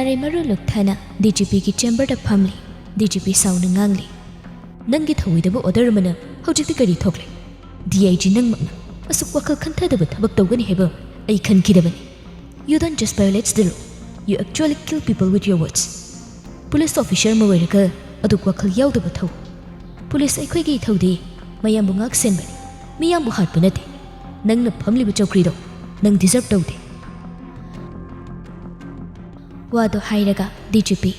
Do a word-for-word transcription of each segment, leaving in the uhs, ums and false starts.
ꯃꯨꯛꯇꯥꯔꯩ ꯃꯔꯨ ꯂꯨꯛꯊꯅ D G ꯄꯤꯒꯤ ꯆꯦꯝꯕꯔꯗ ꯐꯝꯂꯤ꯫ D G P ꯁꯥꯎꯅ ꯉꯥꯡꯂꯤ, "ꯅꯪꯒꯤ ꯊꯧꯑꯣꯏꯗꯕ ꯑꯣꯔꯗꯔ ꯑꯃꯅ ꯍꯧꯖꯤꯛꯇꯤ ꯀꯔꯤ ꯊꯣꯛꯂꯦ? ꯗꯤ ꯑꯥꯏ ꯖꯤ ꯅꯪꯃꯛꯅ ꯑꯁꯨꯛ ꯋꯥꯈꯜ ꯈꯟꯊꯗꯕ ꯊꯕꯛ ꯇꯧꯒꯅꯤ ꯍꯥꯏꯕ ꯑꯩ ꯈꯟꯈꯤꯗꯕꯅꯤ꯫ You don't just violate the law, you actually kill people with your words." Police officer ꯑꯃ ꯑꯣꯏꯔꯒ ꯑꯗꯨꯛ ꯋꯥꯈꯜ ꯌꯥꯎꯗꯕ ꯊꯧ꯫ ꯄꯨꯂꯤꯁ ꯑꯩꯈꯣꯏꯒꯤ ꯏꯊꯧꯗꯤ ꯃꯌꯥꯝꯕꯨ ꯉꯥꯛ ꯁꯦꯟꯕꯅꯤ, ꯃꯤꯌꯥꯝꯕꯨ ꯍꯥꯠꯄ ꯅꯠꯇꯦ꯫ ꯅꯪꯅ ꯐꯝꯂꯤꯕ ꯆꯧꯀ꯭ꯔꯤꯗꯣ ꯅꯪ ꯗꯤꯖꯔꯞ ꯇꯧꯗꯦ꯫ ꯋꯥꯗꯨ ꯍꯥꯏꯔꯒ ꯗꯤ ꯖꯤ ꯄꯤ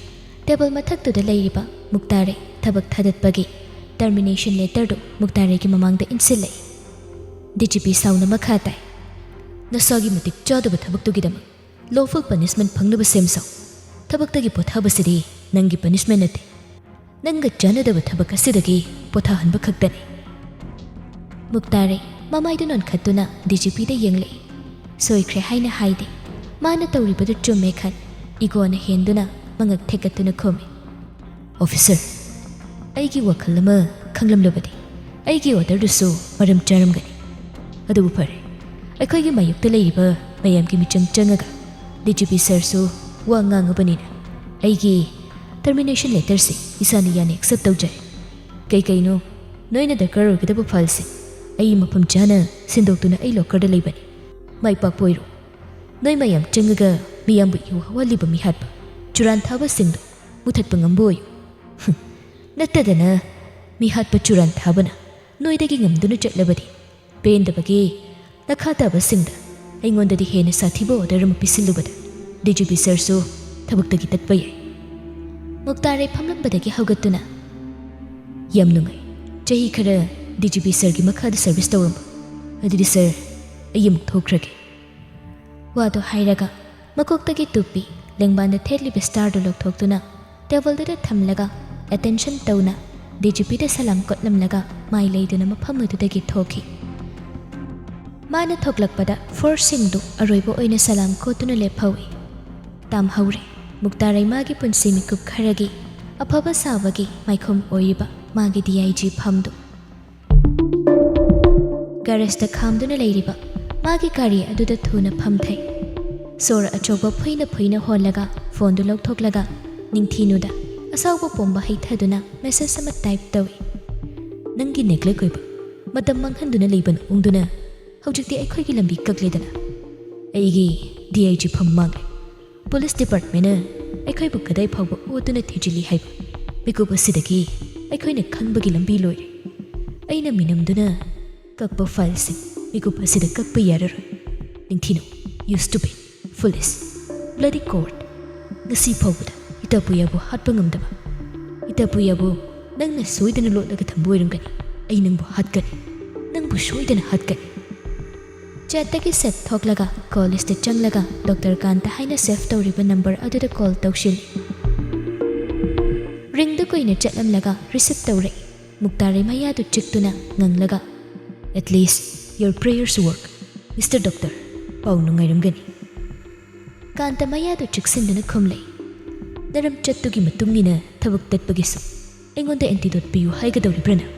ꯇꯦꯕꯜ ꯃꯊꯛꯇꯨꯗ ꯂꯩꯔꯤꯕ ꯃꯨꯛꯇꯥꯔꯩ ꯊꯕꯛ ꯊꯥꯗꯠꯄꯒꯤ ꯇꯔꯃꯤꯅꯦꯁꯟ ꯂꯦꯇꯔꯗꯨ ꯃꯨꯛꯇꯥꯔꯩꯒꯤ ꯃꯃꯥꯡꯗ ꯏꯟꯁꯤꯜꯂꯛꯏ꯫ ꯗꯤ ꯖꯤ ꯄꯤ ꯁꯥꯎꯅ ꯃꯈꯥ ꯇꯥꯏ, "ꯅꯁꯥꯒꯤ ꯃꯇꯤꯛ ꯆꯥꯗꯕ ꯊꯕꯛꯇꯨꯒꯤꯗꯃꯛ ꯂꯣꯐꯨꯜ ꯄꯅꯤꯁꯃꯦꯟ ꯐꯪꯅꯕ ꯁꯦꯝ ꯁꯥꯎ꯫ ꯊꯕꯛꯇꯒꯤ ꯄꯣꯊꯥꯕꯁꯤꯗꯤ ꯅꯪꯒꯤ ꯄꯅꯤꯁꯃꯦꯟ ꯅꯠꯇꯦ꯫ ꯅꯪꯒ ꯆꯥꯟꯅꯗꯕ ꯊꯕꯛ ꯑꯁꯤꯗꯒꯤ ꯄꯣꯊꯥꯍꯟꯕ ꯈꯛꯇꯅꯤ꯫" ꯃꯨꯛꯇꯥꯔꯩ ꯃꯃꯥꯏꯗꯨ ꯅꯣꯟꯈꯠꯇꯨꯅ ꯗꯤ ꯖꯤ ꯄꯤꯗ ꯌꯦꯡꯂꯛꯏ꯫ ꯁꯣꯏꯈ꯭ꯔꯦ ꯍꯥꯏꯅ ꯍꯥꯏꯗꯦ꯫ ꯃꯥꯅ ꯇꯧꯔꯤꯕꯗꯨ ꯆꯨꯝꯃꯦ ꯈꯟ ꯏꯒꯣꯅ ꯍꯦꯟꯗꯨꯅ ꯃꯉꯛ ꯊꯦꯛꯀꯠꯇꯨꯅ ꯈꯨꯝꯃꯤ, "ꯑꯣꯐꯤꯁꯔ, ꯑꯩꯒꯤ ꯋꯥꯈꯜ ꯑꯃ ꯈꯪꯂꯝꯂꯕꯗꯤ ꯑꯩꯒꯤ ꯑꯣꯔꯗꯔꯗꯨꯁꯨ ꯃꯔꯝ ꯆꯥꯔꯝꯒꯅꯤ꯫ ꯑꯗꯨꯕꯨ ꯐꯔꯦ, ꯑꯩꯈꯣꯏꯒꯤ ꯃꯥꯌꯣꯛꯇ ꯂꯩꯔꯤꯕ ꯃꯌꯥꯝꯒꯤ ꯃꯤꯆꯪ ꯆꯪꯉꯒ ꯗꯤ ꯖꯤ ꯄꯤ ꯁꯔꯁꯨ ꯋꯥ ꯉꯥꯡꯉꯕꯅꯤꯅ ꯑꯩꯒꯤ ꯇꯔꯃꯤꯅꯦꯁꯟ ꯂꯦꯇꯔꯁꯤ ꯏꯁꯥꯅ ꯏꯌꯥꯅ ꯑꯦꯛꯁꯦꯞ ꯇꯧꯖꯔꯦ꯫ ꯀꯩ ꯀꯩꯅꯣ ꯅꯣꯏꯅ ꯗꯔꯀꯥꯔ ꯑꯣꯏꯒꯗꯕ ꯐꯥꯏꯜꯁꯤꯡ ꯑꯩ ꯃꯐꯝ ꯆꯥꯅ ꯁꯤꯟꯗꯣꯛꯇꯨꯅ ꯑꯩ ꯂꯣꯀꯔꯗ ꯂꯩꯕꯅꯤ꯫ ꯃꯥꯏ ꯄꯥꯛꯄ ꯑꯣꯏꯔꯣ꯫ ꯅꯣꯏ ꯃꯌꯥꯝ ꯆꯪꯉꯒ ꯃꯤꯌꯥꯝꯕꯨ ꯏꯍꯧ ꯍꯧꯍꯜꯂꯤꯕ ꯃꯤꯍꯥꯠꯄ ꯆꯨꯔꯥꯟ ꯊꯥꯕꯁꯤꯡꯗꯨ ꯃꯨꯊꯠꯄ ꯉꯝꯕ ꯑꯣꯏꯌꯨ꯫ ꯍꯨꯝ, ꯅꯠꯇꯗꯅ ꯃꯤꯍꯥꯠꯄ ꯆꯨꯔꯥꯟ ꯊꯥꯕꯅ ꯅꯣꯏꯗꯒꯤ ꯉꯝꯗꯨꯅ ꯆꯠꯂꯕꯗꯤ ꯄꯦꯟꯗꯕꯒꯤ ꯅꯈꯥ ꯇꯥꯕꯁꯤꯡꯗ ꯑꯩꯉꯣꯟꯗꯗꯤ ꯍꯦꯟꯅ ꯁꯥꯊꯤꯕ ꯑꯣꯔꯗꯔ ꯑꯃ ꯄꯤꯁꯤꯜꯂꯨꯕꯗ ꯗꯤ ꯖꯤ ꯄꯤ ꯁꯔꯁꯨ ꯊꯕꯛꯇꯒꯤ ꯇꯠꯄ ꯌꯥꯏ꯫" ꯃꯨꯛꯇꯥꯔꯩ ꯐꯝꯂꯝꯕꯗꯒꯤ ꯍꯧꯒꯠꯇꯨꯅ, "ꯌꯥꯝ ꯅꯨꯡꯉꯥꯏ꯫ ꯆꯍꯤ ꯈꯔ ꯗꯤ ꯖꯤ ꯄꯤ ꯁꯔꯒꯤ ꯃꯈꯥꯗ ꯁꯔꯚꯤꯁ ꯇꯧꯔꯝꯕ꯫ ꯑꯗꯨꯗꯤ ꯁꯔ, ꯑꯩ ꯑꯃꯨꯛ ꯊꯣꯛꯈ꯭ꯔꯒꯦ꯫" ꯋꯥꯗꯨ ꯍꯥꯏꯔꯒ ꯃꯀꯣꯛꯇꯒꯤ ꯇꯨꯞꯄꯤ ꯂꯦꯡꯕꯥꯟꯗ ꯊꯦꯠꯂꯤꯕ ꯁ꯭ꯇꯥꯔꯗꯨ ꯂꯧꯊꯣꯛꯇꯨꯅ ꯇꯦꯕꯜꯗꯨꯗ ꯊꯝꯂꯒ ꯑꯦꯇꯦꯟꯁꯟ ꯇꯧꯅ ꯗꯤ ꯖꯤ ꯄꯤꯗ ꯁꯂꯥꯝ ꯀꯣꯠꯂꯝꯂꯒ ꯃꯥꯏ ꯂꯩꯗꯨꯅ ꯃꯐꯝ ꯑꯗꯨꯗꯒꯤ ꯊꯣꯛꯈꯤ꯫ ꯃꯥꯅ ꯊꯣꯛꯂꯛꯄꯗ ꯐꯣꯔꯁꯁꯤꯡꯗꯨ ꯑꯔꯣꯏꯕ ꯑꯣꯏꯅ ꯁꯂꯥꯝ ꯀꯣꯠꯇꯨꯅ ꯂꯦꯞꯍꯧꯏ꯫ ꯇꯥꯝꯍꯧꯔꯦ ꯃꯨꯛꯇꯥꯔꯩ ꯃꯥꯒꯤ ꯄꯨꯟꯁꯤ ꯃꯤꯀꯨꯞ ꯈꯔꯒꯤ ꯑꯐꯕ ꯁꯥꯕꯒꯤ ꯃꯥꯏꯈꯨꯝ ꯑꯣꯏꯔꯤꯕ ꯃꯥꯒꯤ ꯗꯤ ꯑꯥꯏ ꯖꯤ ꯐꯝꯗꯨ꯫ ꯒꯦꯔꯦꯖꯇ ꯈꯥꯝꯗꯨꯅ ꯂꯩꯔꯤꯕ ꯃꯥꯒꯤ ꯒꯥꯔꯤ ꯑꯗꯨꯗ ꯊꯨꯅ ꯐꯝꯊꯩ꯫ ꯁꯣꯔ ꯑꯆꯧꯕ ꯐꯨꯏꯅ ꯐꯨꯏꯅ ꯍꯣꯜꯂꯒ ꯐꯣꯟꯗꯨ ꯂꯧꯊꯣꯛꯂꯒ ꯅꯤꯡꯊꯤꯅꯨꯗ ꯑꯁꯥꯎꯕ ꯄꯣꯝꯕ ꯍꯩꯊꯗꯨꯅ ꯃꯦꯁꯦꯖ ꯑꯃ ꯇꯥꯏꯞ ꯇꯧꯏ꯫ "ꯅꯪꯒꯤ ꯅꯦꯒ꯭ꯂꯦꯛ ꯑꯣꯏꯕ, ꯃꯇꯝ ꯃꯥꯡꯍꯟꯗꯨꯅ ꯂꯩꯕ ꯅꯑꯣꯡꯗꯨꯅ ꯍꯧꯖꯤꯛꯇꯤ ꯑꯩꯈꯣꯏꯒꯤ ꯂꯝꯕꯤ ꯀꯛꯂꯦꯗꯅ꯫ ꯑꯩꯒꯤ ꯗꯤ ꯑꯥꯏ ꯖꯤ ꯐꯝ ꯃꯥꯡꯂꯦ꯫ ꯄꯨꯂꯤꯁ ꯗꯤꯄꯥꯔꯠꯃꯦꯟꯅ ꯑꯩꯈꯣꯏꯕꯨ ꯀꯗꯥꯏ ꯐꯥꯎꯕ ꯑꯣꯠꯇꯨꯅ ꯊꯤꯖꯤꯜꯂꯤ ꯍꯥꯏꯕ ꯃꯤꯀꯨꯞ ꯑꯁꯤꯗꯒꯤ ꯑꯩꯈꯣꯏꯅ ꯈꯪꯕꯒꯤ ꯂꯝꯕꯤ ꯂꯣꯏꯔꯦ꯫ ꯑꯩꯅ ꯃꯤꯅꯝꯗꯨꯅ ꯀꯛꯄ ꯐꯥꯏꯜꯁꯤꯡ ꯃꯤꯀꯨꯞ ꯑꯁꯤꯗ ꯀꯛꯄ ꯌꯥꯔꯔꯣꯏ꯫ ꯅꯤꯡꯊꯤꯅꯨ, you stupid, foolish, bloody court꯫ ꯉꯁꯤ ꯐꯥꯎꯕꯗ ꯏꯇꯥꯄꯨꯌꯥꯕꯨ ꯍꯥꯠꯄ ꯉꯝꯗꯕ ꯏꯇꯥꯄꯨꯌꯥꯕꯨ ꯅꯪꯅ ꯁꯣꯏꯗꯅ ꯂꯣꯠꯂꯒ ꯊꯝꯕ ꯑꯣꯏꯔꯝꯒꯅꯤ꯫ ꯑꯩ ꯅꯪꯕꯨ ꯍꯥꯠꯀꯅꯤ, ꯅꯪꯕꯨ ꯁꯣꯏꯗꯅ ꯍꯥꯠꯀꯅꯤ꯫" ꯆꯦꯠꯇꯒꯤ ꯁꯦꯞ ꯊꯣꯛꯂꯒ ꯀꯣꯂꯦꯖꯇ ꯆꯪꯂꯒ ꯗꯣꯛꯇꯔ ꯀꯥꯟꯇ ꯍꯥꯏꯅ ꯁꯦꯞ ꯇꯧꯔꯤꯕ ꯅꯝꯕꯔ ꯑꯗꯨꯗ ꯀꯣꯜ ꯇꯧꯁꯤꯜꯂꯤ꯫ ꯔꯤꯡꯗꯨ ꯀꯨꯏꯅ ꯆꯠꯂꯝꯂꯒ ꯔꯤꯁꯤꯞ ꯇꯧꯔꯛꯏ꯫ ꯃꯨꯛꯇꯥꯔꯩ ꯃꯌꯥꯗꯨ ꯆꯤꯛꯇꯨꯅ ꯉꯪꯂꯒ, "At least your prayers work, Mister Doctor꯫ ꯄꯥꯎ ꯅꯨꯡꯉꯥꯏꯔꯝꯒꯅꯤ꯫" ꯀꯥꯟꯇ ꯃꯌꯥꯗꯨ ꯆꯤꯛꯁꯤꯟꯗꯨꯅ ꯈꯨꯝꯂꯦ꯫ "ꯅꯔꯝ ꯆꯠꯇꯨꯒꯤ ꯃꯇꯨꯡ ꯏꯟꯅ ꯊꯕꯛ ꯇꯠꯄꯒꯤꯁꯨ ꯑꯩꯉꯣꯟꯗ ꯑꯦꯟꯇꯤꯗꯣꯠ ꯄꯤꯌꯨ ꯍꯥꯏꯒꯗꯧꯔꯤꯕ꯭ꯔꯥ ꯅꯪ?"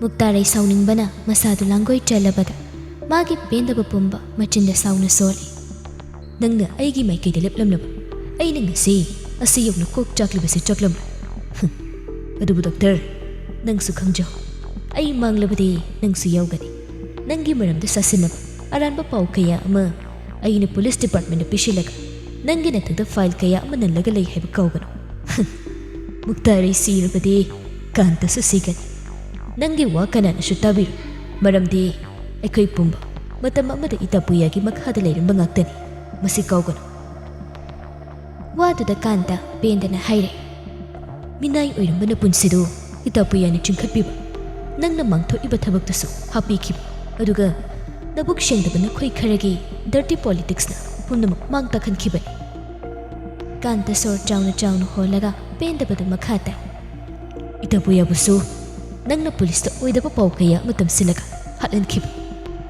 ꯃꯨꯛꯇꯥꯔꯩ ꯁꯥꯎꯅꯤꯡꯕꯅ ꯃꯁꯥꯗꯨ ꯂꯥꯡꯒꯣꯏ ꯆꯦꯜꯂꯕꯗ ꯃꯥꯒꯤ ꯄꯦꯟꯗꯕ ꯄꯨꯝꯕ ꯃꯆꯤꯟꯗ ꯁꯥꯎꯅ ꯁꯣꯜꯂꯤ꯫ "ꯅꯪꯅ ꯑꯩꯒꯤ ꯃꯥꯏꯀꯩꯗ ꯂꯦꯞꯂꯝꯂꯕ ꯑꯩꯅ ꯉꯁꯤ ꯑꯁꯤ ꯌꯧꯅ ꯀꯣꯛ ꯆꯥꯛꯂꯤꯕꯁꯤ ꯆꯥꯛꯂꯝꯂꯣꯏ꯫ ꯍꯨꯝ꯫ ꯑꯗꯨꯕꯨ ꯗꯣꯛꯇꯔ, ꯅꯪꯁꯨ ꯈꯪꯖꯧ, ꯑꯩ ꯃꯥꯡꯂꯕꯗꯤ ꯅꯪꯁꯨ ꯌꯥꯎꯒꯅꯤ꯫ ꯅꯪꯒꯤ ꯃꯔꯝꯗ ꯁꯥꯁꯤꯟꯅꯕ ꯑꯔꯥꯟꯕ ꯄꯥꯎ ꯀꯌꯥ ꯑꯃ ꯑꯩꯅ ꯄꯨꯂꯤꯁ ꯗꯤꯄꯥꯔꯠꯃꯦꯟꯗ ꯄꯤꯁꯤꯜꯂꯒ ꯅꯪꯒꯤ ꯅꯊꯛꯇ ꯐꯥꯏꯜ ꯀꯌꯥ ꯑꯃ ꯅꯜꯂꯒ ꯂꯩ ꯍꯥꯏꯕ ꯀꯥꯎꯒꯅꯨ꯫" ꯍꯨꯝ꯫ "ꯃꯨꯛꯇꯥꯔꯩ ꯁꯤꯔꯕꯗꯤ ꯀꯥꯟꯇꯁꯨ ꯁꯤꯒꯅꯤ꯫ ꯅꯪꯒꯤ ꯋꯥ ꯀꯅꯥꯅꯁꯨ ꯇꯥꯕꯤꯔꯣꯏ, ꯃꯔꯝꯗꯤ ꯑꯩꯈꯣꯏ ꯄꯨꯝꯕ ꯃꯇꯝ ꯑꯃꯗ ꯏꯇꯥꯄꯨꯌꯥꯒꯤ ꯃꯈꯥꯗ ꯂꯩꯔꯝꯕ ꯉꯥꯛꯇꯅꯤ꯫ ꯃꯁꯤ ꯀꯥꯎꯒꯅꯨ꯫" ꯋꯥꯗꯨꯗ ꯀꯥꯟꯇ ꯄꯦꯟꯗꯅ ꯍꯥꯏꯔꯦ, "ꯃꯤꯅꯥꯏ ꯑꯣꯏꯔꯝꯕ ꯅꯄꯨꯟꯁꯤꯗꯨ ꯏꯇꯥꯄꯨꯌꯥꯅ ꯆꯤꯡꯈꯠꯄꯤꯕ, ꯅꯪꯅ ꯃꯥꯡꯊꯣꯛꯏꯕ ꯊꯕꯛꯇꯁꯨ ꯍꯥꯞꯄꯤꯈꯤꯕ, ꯑꯗꯨꯒ ꯅꯕꯨꯛ ꯁꯦꯡꯗꯕ ꯅꯈꯣꯏ ꯈꯔꯒꯤ ꯗꯔꯇꯤ ꯄꯣꯂꯤꯇꯤꯛꯁꯅ ꯄꯨꯝꯅꯃꯛ ꯃꯥꯡ ꯇꯥꯛꯍꯟꯈꯤꯕꯅꯤ꯫" ꯀꯥꯟꯇ ꯁꯣꯔ ꯆꯥꯎꯅ ꯆꯥꯎꯅ ꯍꯣꯜꯂꯒ ꯄꯦꯟꯗꯕꯗ ꯃꯈꯥ ꯇꯥꯏ, "ꯏꯇꯥꯄꯨꯌꯥꯕꯨꯁꯨ ꯅꯪꯅ ꯄꯨꯂꯤꯁꯇ ꯑꯣꯏꯗꯕ ꯄꯥꯎ ꯀꯌꯥ ꯑꯃ ꯇꯝꯁꯤꯜꯂꯒ ꯍꯥꯠꯍꯟꯈꯤꯕ꯫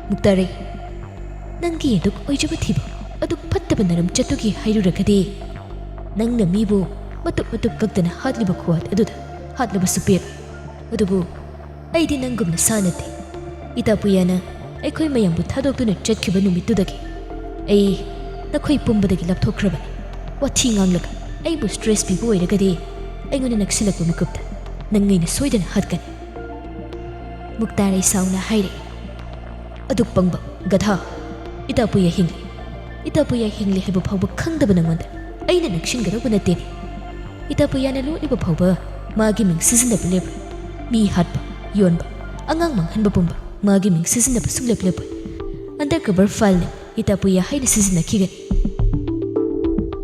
ꯃꯨꯛꯇꯥꯔꯩ, ꯅꯪꯒꯤ ꯑꯗꯨꯛ ꯑꯣꯏꯖꯕ ꯊꯤꯕ, ꯑꯗꯨꯛ ꯐꯠꯇꯕ ꯅꯔꯝ ꯆꯠꯇꯨꯒꯤ ꯍꯥꯏꯔꯨꯔꯒꯗꯤ, ꯅꯪꯅ ꯃꯤꯕꯨ ꯃꯇꯨꯞ ꯃꯇꯨꯞ ꯀꯛꯇꯅ ꯍꯥꯠꯂꯤꯕ ꯈꯨꯍꯥꯠ ꯑꯗꯨꯗ ꯍꯥꯠꯂꯕꯁꯨ ꯄꯦꯜꯂꯣꯏ꯫ ꯑꯗꯨꯕꯨ ꯑꯩꯗꯤ ꯅꯪꯒꯨꯝꯅ ꯁꯥ ꯅꯠꯇꯦ꯫ ꯏꯇꯥꯄꯨꯌꯥꯅ ꯑꯩꯈꯣꯏ ꯃꯌꯥꯝꯕꯨ ꯊꯥꯗꯣꯛꯇꯨꯅ ꯆꯠꯈꯤꯕ ꯅꯨꯃꯤꯠꯇꯨꯗꯒꯤ ꯑꯩ ꯅꯈꯣꯏ ꯄꯨꯝꯕꯗꯒꯤ ꯂꯥꯞꯊꯣꯛꯈ꯭ꯔꯕꯅꯤ꯫ ꯋꯥꯊꯤ ꯉꯥꯡꯂꯒ ꯑꯩꯕꯨ ꯁ꯭ꯇ꯭ꯔꯦꯁ ꯄꯤꯕ ꯑꯣꯏꯔꯒꯗꯤ ꯑꯩꯉꯣꯟꯗ ꯅꯛꯁꯤꯜꯂꯛꯄ ꯃꯤꯀꯨꯞꯇ ꯅꯪ ꯑꯩꯅ ꯁꯣꯏꯗꯅ ꯍꯥꯠꯀꯅꯤ꯫ ꯃꯨꯛꯇꯥꯔꯩ ꯁꯥꯎꯅ ꯍꯥꯏꯔꯦ꯫ ꯑꯗꯨꯛ ꯄꯪꯕ ꯒꯙꯥ! ꯏꯇꯥꯄꯨꯌꯥ ꯍꯤꯡꯂꯤ, ꯏꯇꯥꯄꯨꯌꯥ ꯍꯤꯡꯂꯤ ꯍꯥꯏꯕ ꯐꯥꯎꯕ ꯈꯪꯗꯕ ꯅꯪꯉꯣꯟꯗ ꯑꯩꯅ ꯅꯛꯁꯤꯟꯒꯗꯧꯕ ꯅꯠꯇꯦꯅꯦ꯫ ꯏꯇꯥꯄꯨꯌꯥꯅ ꯂꯣꯠꯂꯤꯕ ꯐꯥꯎꯕ ꯃꯥꯒꯤ ꯃꯤꯡ ꯁꯤꯖꯤꯟꯅꯕ ꯂꯦꯞꯂꯣꯏ꯫ ꯃꯤ ꯍꯥꯠꯄ, ꯌꯣꯟꯕ, ꯑꯉꯥꯡ ꯃꯥꯡꯍꯟꯕ ꯄꯨꯝꯕ ꯃꯥꯒꯤ ꯃꯤꯡ ꯁꯤꯖꯤꯟꯅꯕ ꯁꯨꯡꯂꯦꯞ ꯂꯦꯞꯂꯣꯏ꯫ ꯑꯟꯗꯔ ꯀꯚꯔ ꯐꯥꯏꯜꯅ ꯏꯇꯥꯄꯨꯌꯥ ꯍꯥꯏꯅ ꯁꯤꯖꯤꯟꯅꯈꯤꯒꯅꯤ꯫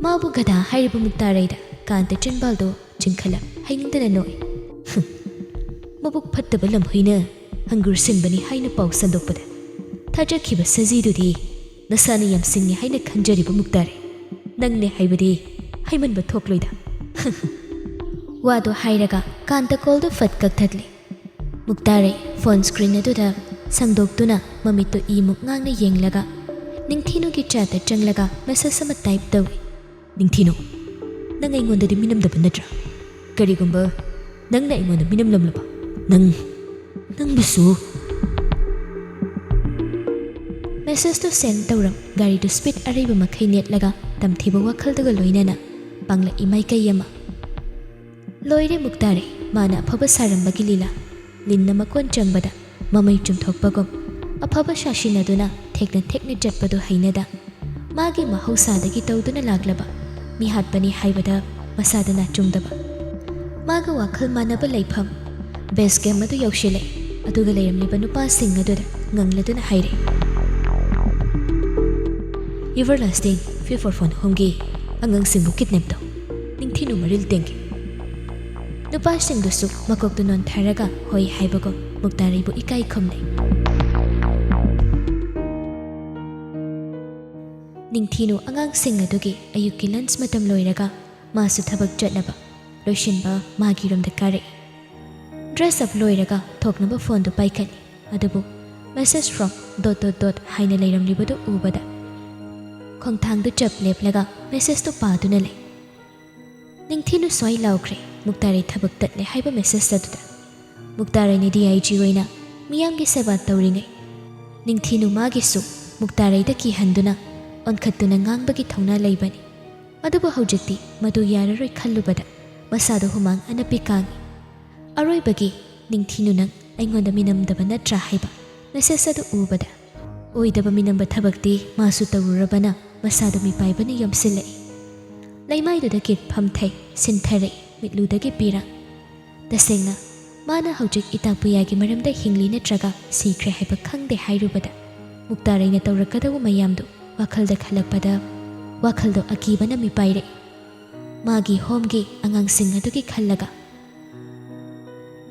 ꯃꯥꯕꯨ ꯒꯙꯥ ꯍꯥꯏꯔꯤꯕ ꯃꯨꯛꯇꯥꯔꯩꯗ ꯀꯥꯟꯇ ꯆꯤꯟꯕꯥꯜꯗꯣ ꯆꯤꯡꯈꯠꯂ ꯍꯩꯅꯤꯡꯗꯅ ꯅꯣꯛꯏ꯫ ꯍꯨꯝ꯫ ꯃꯕꯨꯛ ꯐꯠꯇꯕ ꯂꯝꯍꯨꯏꯅ ꯍꯪꯒꯨꯔ ꯁꯤꯟꯕꯅꯤ ꯍꯥꯏꯅ ꯄꯥꯎ ꯁꯟꯗꯣꯛꯄꯗ ꯊꯥꯖꯈꯤꯕ ꯁꯖꯤꯗꯨꯗꯤ ꯅꯁꯥꯅ ꯌꯥꯝ ꯁꯤꯡꯉꯤ ꯍꯥꯏꯅ ꯈꯟꯖꯔꯤꯕ ꯃꯨꯛꯇꯥꯔꯩ꯫ ꯅꯪꯅꯦ ꯍꯥꯏꯕꯗꯤ ꯍꯥꯏꯃꯟꯕ ꯊꯣꯛꯂꯣꯏꯗ꯫ ꯋꯥꯗꯣ ꯍꯥꯏꯔꯒ ꯀꯥꯟꯇ ꯀꯣꯜꯗꯨ ꯐꯠ ꯀꯛꯊꯠꯂꯤ꯫ ꯃꯨꯛꯇꯥꯔꯩ ꯐꯣꯟ ꯁ꯭ꯀ꯭ꯔꯤꯟ ꯑꯗꯨꯗ ꯁꯪꯗꯣꯛꯇꯨꯅ ꯃꯃꯤꯠꯇꯨ ꯏꯃꯨꯛ ꯉꯥꯡꯅ ꯌꯦꯡꯂꯒ ꯅꯤꯡꯊꯤꯅꯨꯒꯤ ꯆꯥꯠꯇ ꯆꯪꯂꯒ ꯃꯦꯁꯦꯖ ꯑꯃ ꯇꯥꯏꯞ ꯇꯧꯏ꯫ ꯅꯤꯡꯊꯤꯅꯨ, ꯅꯪ ꯑꯩꯉꯣꯟꯗꯗꯤ ꯃꯤꯅꯝꯗꯕ ꯅꯠꯇ꯭ꯔꯥ? ꯀꯔꯤꯒꯨꯝꯕ ꯅꯪꯅ ꯑꯩꯉꯣꯟꯗ ꯃꯤꯅꯝꯂꯝꯂꯕ, ꯅꯪ, ꯅꯪꯕꯨꯁꯨ꯫ ꯃꯦꯁꯦꯖꯇꯨ ꯁꯦꯟ ꯇꯧꯔꯝ ꯒꯥꯔꯤꯗꯨ ꯁ꯭ꯄꯤꯗ ꯑꯔꯩꯕ ꯃꯈꯩ ꯅꯦꯠꯂꯒ ꯇꯝꯊꯤꯕ ꯋꯥꯈꯜꯗꯨꯒ ꯂꯣꯏꯅꯅ ꯄꯥꯡꯂꯛꯏ ꯃꯥꯏꯀꯩ ꯑꯃ꯫ ꯂꯣꯏꯔꯦ ꯃꯨꯛꯇꯥꯔꯩ, ꯃꯥꯅ ꯑꯐꯕ ꯁꯥꯔꯝꯕꯒꯤ ꯂꯤꯂꯥ꯫ ꯂꯤꯟꯅ ꯃꯀꯣꯟ ꯆꯪꯕꯗ ꯃꯃꯩ ꯆꯨꯝꯊꯣꯛꯄꯒꯨꯝ ꯑꯐꯕ ꯁꯥꯁꯤꯟꯅꯗꯨꯅ ꯊꯦꯛꯅ ꯊꯦꯛꯅ ꯆꯠꯄꯗꯨ ꯍꯩꯅꯗ ꯃꯥꯒꯤ ꯃꯍꯧꯁꯥꯗꯒꯤ ꯇꯧꯗꯨꯅ ꯂꯥꯛꯂꯕ ꯃꯤꯍꯥꯠꯄꯅꯤ ꯍꯥꯏꯕꯗ ꯃꯁꯥꯗ ꯅꯥꯆꯨꯡꯗꯕ꯫ ꯃꯥꯒ ꯋꯥꯈꯜ ꯃꯥꯟꯅꯕ ꯂꯩꯐꯝ ꯕꯦꯁ ꯀꯦꯝ ꯑꯗꯨ ꯌꯧꯁꯤꯜꯂꯦ꯫ ꯑꯗꯨꯒ ꯂꯩꯔꯝꯂꯤꯕ ꯅꯨꯄꯥꯁꯤꯡ ꯑꯗꯨꯗ ꯉꯪꯂꯗꯨꯅ ꯍꯥꯏꯔꯦ, "ꯏꯚꯔ ꯂꯥꯁꯇꯤꯡ ꯐꯤꯐ ꯑꯣꯔ ꯐꯣꯟ ꯍꯣꯝꯒꯤ ꯑꯉꯥꯡꯁꯤꯡꯕꯨ ꯀꯤꯗꯅꯦꯞ ꯇꯧ꯫ ꯅꯤꯡꯊꯤꯅꯨ ꯃꯔꯤꯜ ꯇꯦꯡꯒꯤ꯫" ꯅꯨꯄꯥꯁꯤꯡꯗꯨꯁꯨ ꯃꯀꯣꯛꯇꯨ ꯅꯣꯟꯊꯔꯒ ꯍꯣꯏ ꯍꯥꯏꯕꯒꯨꯝ ꯃꯨꯛꯇꯥꯔꯩꯕꯨ ꯏꯀꯥꯏ ꯈꯨꯝꯅꯩ꯫ ꯅꯤꯡꯊꯤꯅꯨ ꯑꯉꯥꯡꯁꯤꯡ ꯑꯗꯨꯒꯤ ꯑꯌꯨꯛꯀꯤ ꯂꯟꯆ ꯃꯇꯝ ꯂꯣꯏꯔꯒ ꯃꯥꯁꯨ ꯊꯕꯛ ꯆꯠꯅꯕ ꯂꯣꯏꯁꯤꯟꯕ ꯃꯥꯒꯤ ꯔꯨꯝꯗ ꯀꯥꯔꯛꯏ꯫ ꯗ꯭ꯔꯦꯁ ꯑꯞ ꯂꯣꯏꯔꯒ ꯊꯣꯛꯅꯕ ꯐꯣꯟꯗꯨ ꯄꯥꯏꯈꯠꯂꯤ꯫ ꯑꯗꯨꯕꯨ message from dot dot dot ꯍꯥꯏꯅ ꯂꯩꯔꯝꯂꯤꯕꯗꯨ ꯎꯕꯗ ꯈꯣꯡꯊꯥꯡꯗꯨ ꯆꯞ ꯂꯦꯞꯂꯒ ꯃꯦꯁꯦꯖꯇꯨ ꯄꯥꯗꯨꯅ ꯂꯩ꯫ ꯅꯤꯡꯊꯤꯅꯨ ꯁ꯭ꯋꯥꯏ ꯂꯥꯎꯈ꯭ꯔꯦ ꯃꯨꯛꯇꯥꯔꯩ ꯊꯕꯛ ꯇꯠꯂꯦ ꯍꯥꯏꯕ ꯃꯦꯁꯦꯖ ꯑꯗꯨꯗ꯫ ꯃꯨꯛꯇꯥꯔꯩꯅ ꯗꯤ ꯑꯥꯏ ꯖꯤ ꯑꯣꯏꯅ ꯃꯤꯌꯥꯝꯒꯤ ꯁꯦꯕꯥ ꯇꯧꯔꯤꯉꯩ ꯅꯤꯡꯊꯤꯅꯨ ꯃꯥꯒꯤꯁꯨ ꯃꯨꯛꯇꯥꯔꯩꯗ ꯀꯤꯍꯟꯗꯨꯅ ꯑꯣꯟꯈꯠꯇꯨꯅ ꯉꯥꯡꯕꯒꯤ ꯊꯧꯅꯥ ꯂꯩꯕꯅꯤ꯫ ꯑꯗꯨꯕꯨ ꯍꯧꯖꯤꯛꯇꯤ ꯃꯗꯨ ꯌꯥꯔꯔꯣꯏ ꯈꯜꯂꯨꯕꯗ ꯃꯁꯥꯗꯣ ꯍꯨꯃꯥꯡ ꯑꯅꯞꯄꯤ ꯀꯥꯡꯏ꯫ ꯑꯔꯣꯏꯕꯒꯤ "ꯅꯤꯡꯊꯤꯅꯨ, ꯅꯪ ꯑꯩꯉꯣꯟꯗ ꯃꯤꯅꯝꯗꯕ ꯅꯠꯇ꯭ꯔꯥ?" ꯍꯥꯏꯕ ꯃꯦꯁꯦꯖ ꯑꯗꯨ ꯎꯕꯗ, ꯑꯣꯏꯗꯕ ꯃꯤꯅꯝꯕ ꯊꯕꯛꯇꯤ ꯃꯥꯁꯨ ꯇꯧꯔꯨꯔꯕꯅ ꯃꯁꯥꯗꯣ ꯃꯤꯄꯥꯏꯕꯅ ꯌꯣꯝꯁꯤꯜꯂꯛꯏ꯫ ꯂꯩꯃꯥꯏꯗꯨꯗ ꯀꯤꯠ ꯐꯝꯊꯩ, ꯁꯤꯟꯊꯔꯛꯏ, ꯃꯤꯠꯂꯨꯗꯒꯤ ꯄꯤꯔꯥꯡ꯫ ꯇꯁꯦꯡꯅ, ꯃꯥꯅ ꯍꯧꯖꯤꯛ ꯏꯇꯥꯄꯨꯌꯥꯒꯤ ꯃꯔꯝꯗ ꯍꯤꯡꯂꯤ ꯅꯠꯇ꯭ꯔꯒ ꯁꯤꯈ꯭ꯔꯦ ꯍꯥꯏꯕ ꯈꯪꯗꯦ ꯍꯥꯏꯔꯨꯕꯗ, ꯃꯨꯛꯇꯥꯔꯩꯅ ꯇꯧꯔꯛꯀꯗꯧꯕ ꯃꯌꯥꯝꯗꯨ ꯋꯥꯈꯜꯗ ꯈꯜꯂꯛꯄꯗ, ꯋꯥꯈꯜꯗꯣ ꯑꯀꯤꯕꯅ ꯃꯤꯄꯥꯏꯔꯛꯏ꯫ ꯃꯥꯒꯤ ꯍꯣꯝꯒꯤ ꯑꯉꯥꯡꯁꯤꯡ ꯑꯗꯨꯒꯤ ꯈꯜꯂꯒ,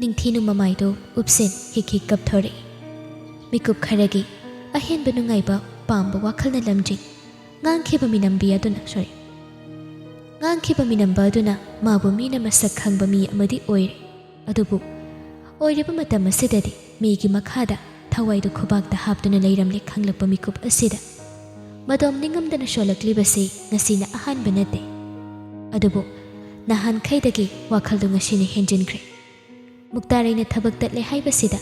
ꯅꯤꯡꯊꯤꯅꯨ ꯃꯃꯥꯏꯗꯨ ꯎꯞꯁꯤꯟ ꯍꯤꯛ ꯍꯤꯛ ꯀꯞꯊꯣꯔꯛꯏ꯫ ꯃꯤꯀꯨꯞ ꯈꯔꯒꯤ ꯑꯍꯦꯟꯕ ꯅꯨꯡꯉꯥꯏꯕ ꯄꯥꯝꯕ ꯋꯥꯈꯜꯅ ꯂꯝꯖꯤꯡ ꯉꯥꯡꯈꯤꯕ ꯃꯤꯅꯝꯕꯤ ꯑꯗꯨꯅ, ꯁꯣꯔꯤ, ꯉꯥꯡꯈꯤꯕ ꯃꯤꯅꯝꯕ ꯑꯗꯨꯅ ꯃꯥꯕꯨ ꯃꯤꯅ ꯃꯁꯛ ꯈꯪꯕ ꯃꯤ ꯑꯃꯗꯤ ꯑꯣꯏꯔꯦ꯫ ꯑꯗꯨꯕꯨ ꯑꯣꯏꯔꯤꯕ ꯃꯇꯝ ꯑꯁꯤꯗꯗꯤ ꯃꯤꯒꯤ ꯃꯈꯥꯗ ꯊꯋꯥꯏꯗꯨ ꯈꯨꯕꯥꯛꯇ ꯍꯥꯞꯇꯨꯅ ꯂꯩꯔꯝꯂꯦ ꯈꯪꯂꯛꯄ ꯃꯤꯀꯨꯞ ꯑꯁꯤꯗ ꯃꯗꯣꯝ ꯅꯤꯡꯉꯝꯗꯅ ꯁꯣꯜꯂꯛꯂꯤꯕꯁꯤ ꯉꯁꯤꯅ ꯑꯍꯥꯟꯕ ꯅꯠꯇꯦ꯫ ꯑꯗꯨꯕꯨ ꯅꯍꯥꯟꯈꯩꯗꯒꯤ ꯋꯥꯈꯜꯗꯨ ꯉꯁꯤꯅ ꯍꯦꯟꯖꯤꯟꯈ꯭ꯔꯦ꯫ ꯃꯨꯛꯇꯥꯔꯩꯅ ꯊꯕꯛ ꯇꯠꯂꯦ ꯍꯥꯏꯕꯁꯤꯗ